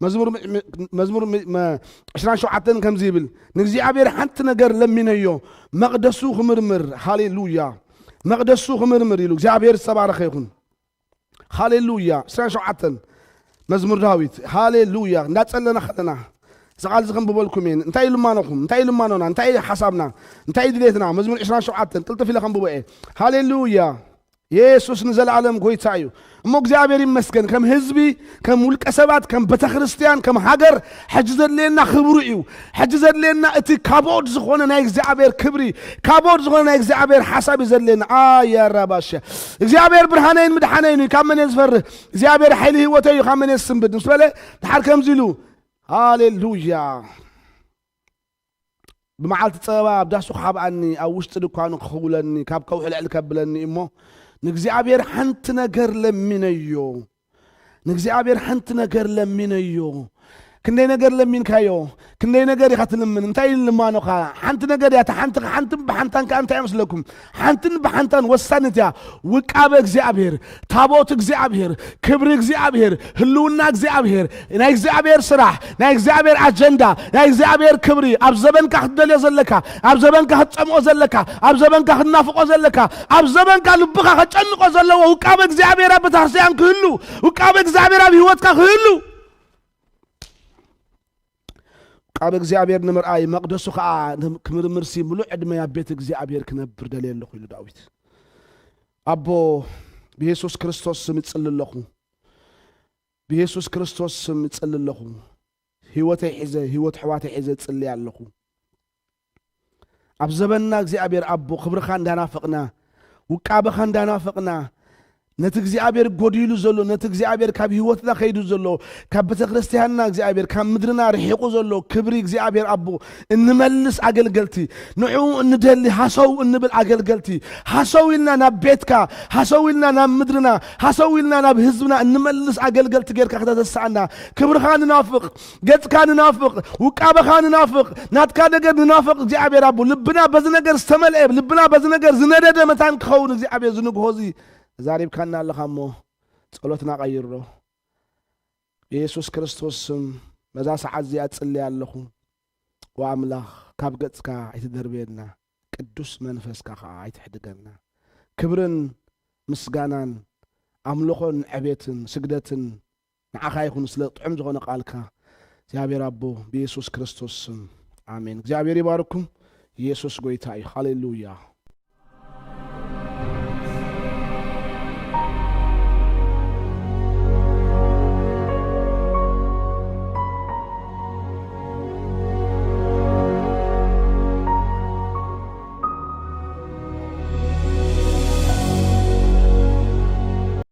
መዝሙር ም-፣ ም-፣ መዝሙር ም-፣ መ-፣ ዕስራን ሸውዓተን ከምዚ ይብል፣ "ንእግዚኣብሔር ሓንቲ ነገር ለሚነዮ፣ መቕደሱ ክምርምር።" ሃሌሉያ። "መቕደሱ ክምርምር" ኢሉ። እግዚኣብሔር ዝተባረኸ ይኹን። ሃሌሉያ። ዕስራን ሸውዓተን መዝሙር ዳዊት። ሃሌሉያ። እንዳጸለና ከለና፣ እዚ ቃል እዚ ከንብበልኩም እየ። እንታይ እዩ ልማኖኹም? እንታይ እዩ ልማኖና? እንታይ እዩ ሓሳብና? እንታይ እዩ ድሌትና? መዝሙር ዕስራን ሸውዓተን፣ ቅልጥፍ ኢለ ከንብቦ እየ። ሃሌሉያ። የሱስ ንዘለኣለም ጎይታ እዩ። እሞ እግዚኣብሔር ይመስገን፣ ከም ህዝቢ፣ ከም ውልቀ ሰባት፣ ከም ቤተ ክርስቲያን፣ ከም ሃገር፣ ሕጂ ዘድልየና ክብሩ እዩ። ሕጂ ዘድልየና እቲ ካቦድ ዝኾነ ናይ እግዚኣብሔር ክብሪ፣ ካቦድ ዝኾነ ናይ እግዚኣብሔር ሓሳብ እዩ ዘድልየና። ኣያ ራባሸ። እግዚኣብሔር ብርሃነይን ምድሓነይን እዩ፣ ካብ መን እየ ዝፈርህ? እግዚኣብሔር ሓይሊ ህይወተይ እዩ፣ ካብ መን እየ ዝስንብድ? ምስ በለ፣ ድሓር ከምዚ ኢሉ፣ ሃሌሉያ። ብመዓልቲ ጸበባ ኣብ ዳሱ ክሓብኣኒ፣ ኣብ ውሽጢ ድኳኑ ክኽውለኒ፣ ካብ ከውሒ ልዕል ከብለኒ እሞ፣ ንእግዚኣብሔር ሓንቲ ነገር ለሚነዮ። ንእግዚኣብሔር ሓንቲ ነገር ለሚነዮ። ክንደይ ነገር ለሚንካዮ፣ ክንደይ ነገር ኢኻ ትልምን። እንታይ እዩ ልማኖኻ? ሓንቲ ነገር እያ። እታ ሓንቲ ሓንትን ብሓንታን ከኣ እንታይ ይመስለኩም? ሓንትን ብሓንታን ወሳኒት እያ። ውቃበ እግዚኣብሔር፣ ታቦት እግዚኣብሔር፣ ክብሪ እግዚኣብሔር፣ ህልውና እግዚኣብሔር፣ ናይ እግዚኣብሔር ስራሕ፣ ናይ እግዚኣብሔር ኣጀንዳ፣ ናይ እግዚኣብሔር ክብሪ፣ ኣብ ዘበንካ ክትደልዮ ዘለካ፣ ኣብ ዘበንካ ክትጸምኦ ዘለካ፣ ኣብ ዘበንካ ክትናፍቆ ዘለካ፣ ኣብ ዘበንካ ልብኻ ከጨንቆ ዘለዎ ውቃበ እግዚኣብሔር ኣብ ቤተክርስትያን ክህሉ፣ ውቃበ እግዚኣብሔር ኣብ ህይወትካ ክህሉ። ውቃበ እግዚኣብሔር ንምርኣይ፣ መቕደሱ ኸዓ ክምርምርሲ፣ ምሉእ ዕድመይ ኣብ ቤት እግዚኣብሔር ክነብር ደልየ ኣለኹ ኢሉ ዳዊት። ኣቦ፣ ብየሱስ ክርስቶስ ስም እጽሊ ኣለኹ። ብየሱስ ክርስቶስ ስም እጽሊ ኣለኹ። ህይወተይ ሒዘ፣ ህይወት ኣሕዋተይ ሒዘ እጽሊ ኣለኹ። ኣብ ዘበንና እግዚኣብሔር ኣቦ፣ ክብርኻ እንዳናፈቕና፣ ውቃበኻ እንዳናፈቕና፣ ነቲ እግዚኣብሔር ጎዲሉ ዘሎ፣ ነቲ እግዚኣብሔር ካብ ህይወትና ከይዱ ዘሎ፣ ካብ ቤተ ክርስቲያንና እግዚኣብሔር፣ ካብ ምድርና ርሒቑ ዘሎ ክብሪ እግዚኣብሔር ኣቦ እንመልስ ኣገልገልቲ፣ ንዕኡ እንደሊ ሃሰው እንብል ኣገልገልቲ፣ ሃሰው ኢልና ናብ ቤትካ፣ ሃሰው ኢልና ናብ ምድርና፣ ሃሰው ኢልና ናብ ህዝብና እንመልስ ኣገልገልቲ ጌርካ ከተተስኣና፣ ክብርኻ ንናፍቕ፣ ገጽካ ንናፍቕ፣ ውቃበኻ ንናፍቕ፣ ናትካ ነገር ንናፍቕ እግዚኣብሔር ኣቦ። ልብና በዚ ነገር ዝተመልአ፣ ልብና በዚ ነገር ዝነደደ መታን ክኸውን እግዚኣብሔር ዝንግሆ እዚ ተዛሪብካና ኣለኻ እሞ ጸሎትና ቀይሮ። ብየሱስ ክርስቶስ ስም በዛ ሰዓት እዚኣ እጽልይ ኣለኹ። ወኣምላኽ ካብ ገጽካ ኣይትደርበየና፣ ቅዱስ መንፈስካ ኸዓ ኣይትሕድገና። ክብርን ምስጋናን ኣምልኾን ዕቤትን ስግደትን ንዓኻ ይኹን፣ ስለ ጥዑም ዝኾነ ቃልካ እግዚኣብሔር ኣቦ ብየሱስ ክርስቶስ ስም ኣሜን። እግዚኣብሔር ይባርኩም። ኢየሱስ ጎይታ እዩ። ሃሌሉያ።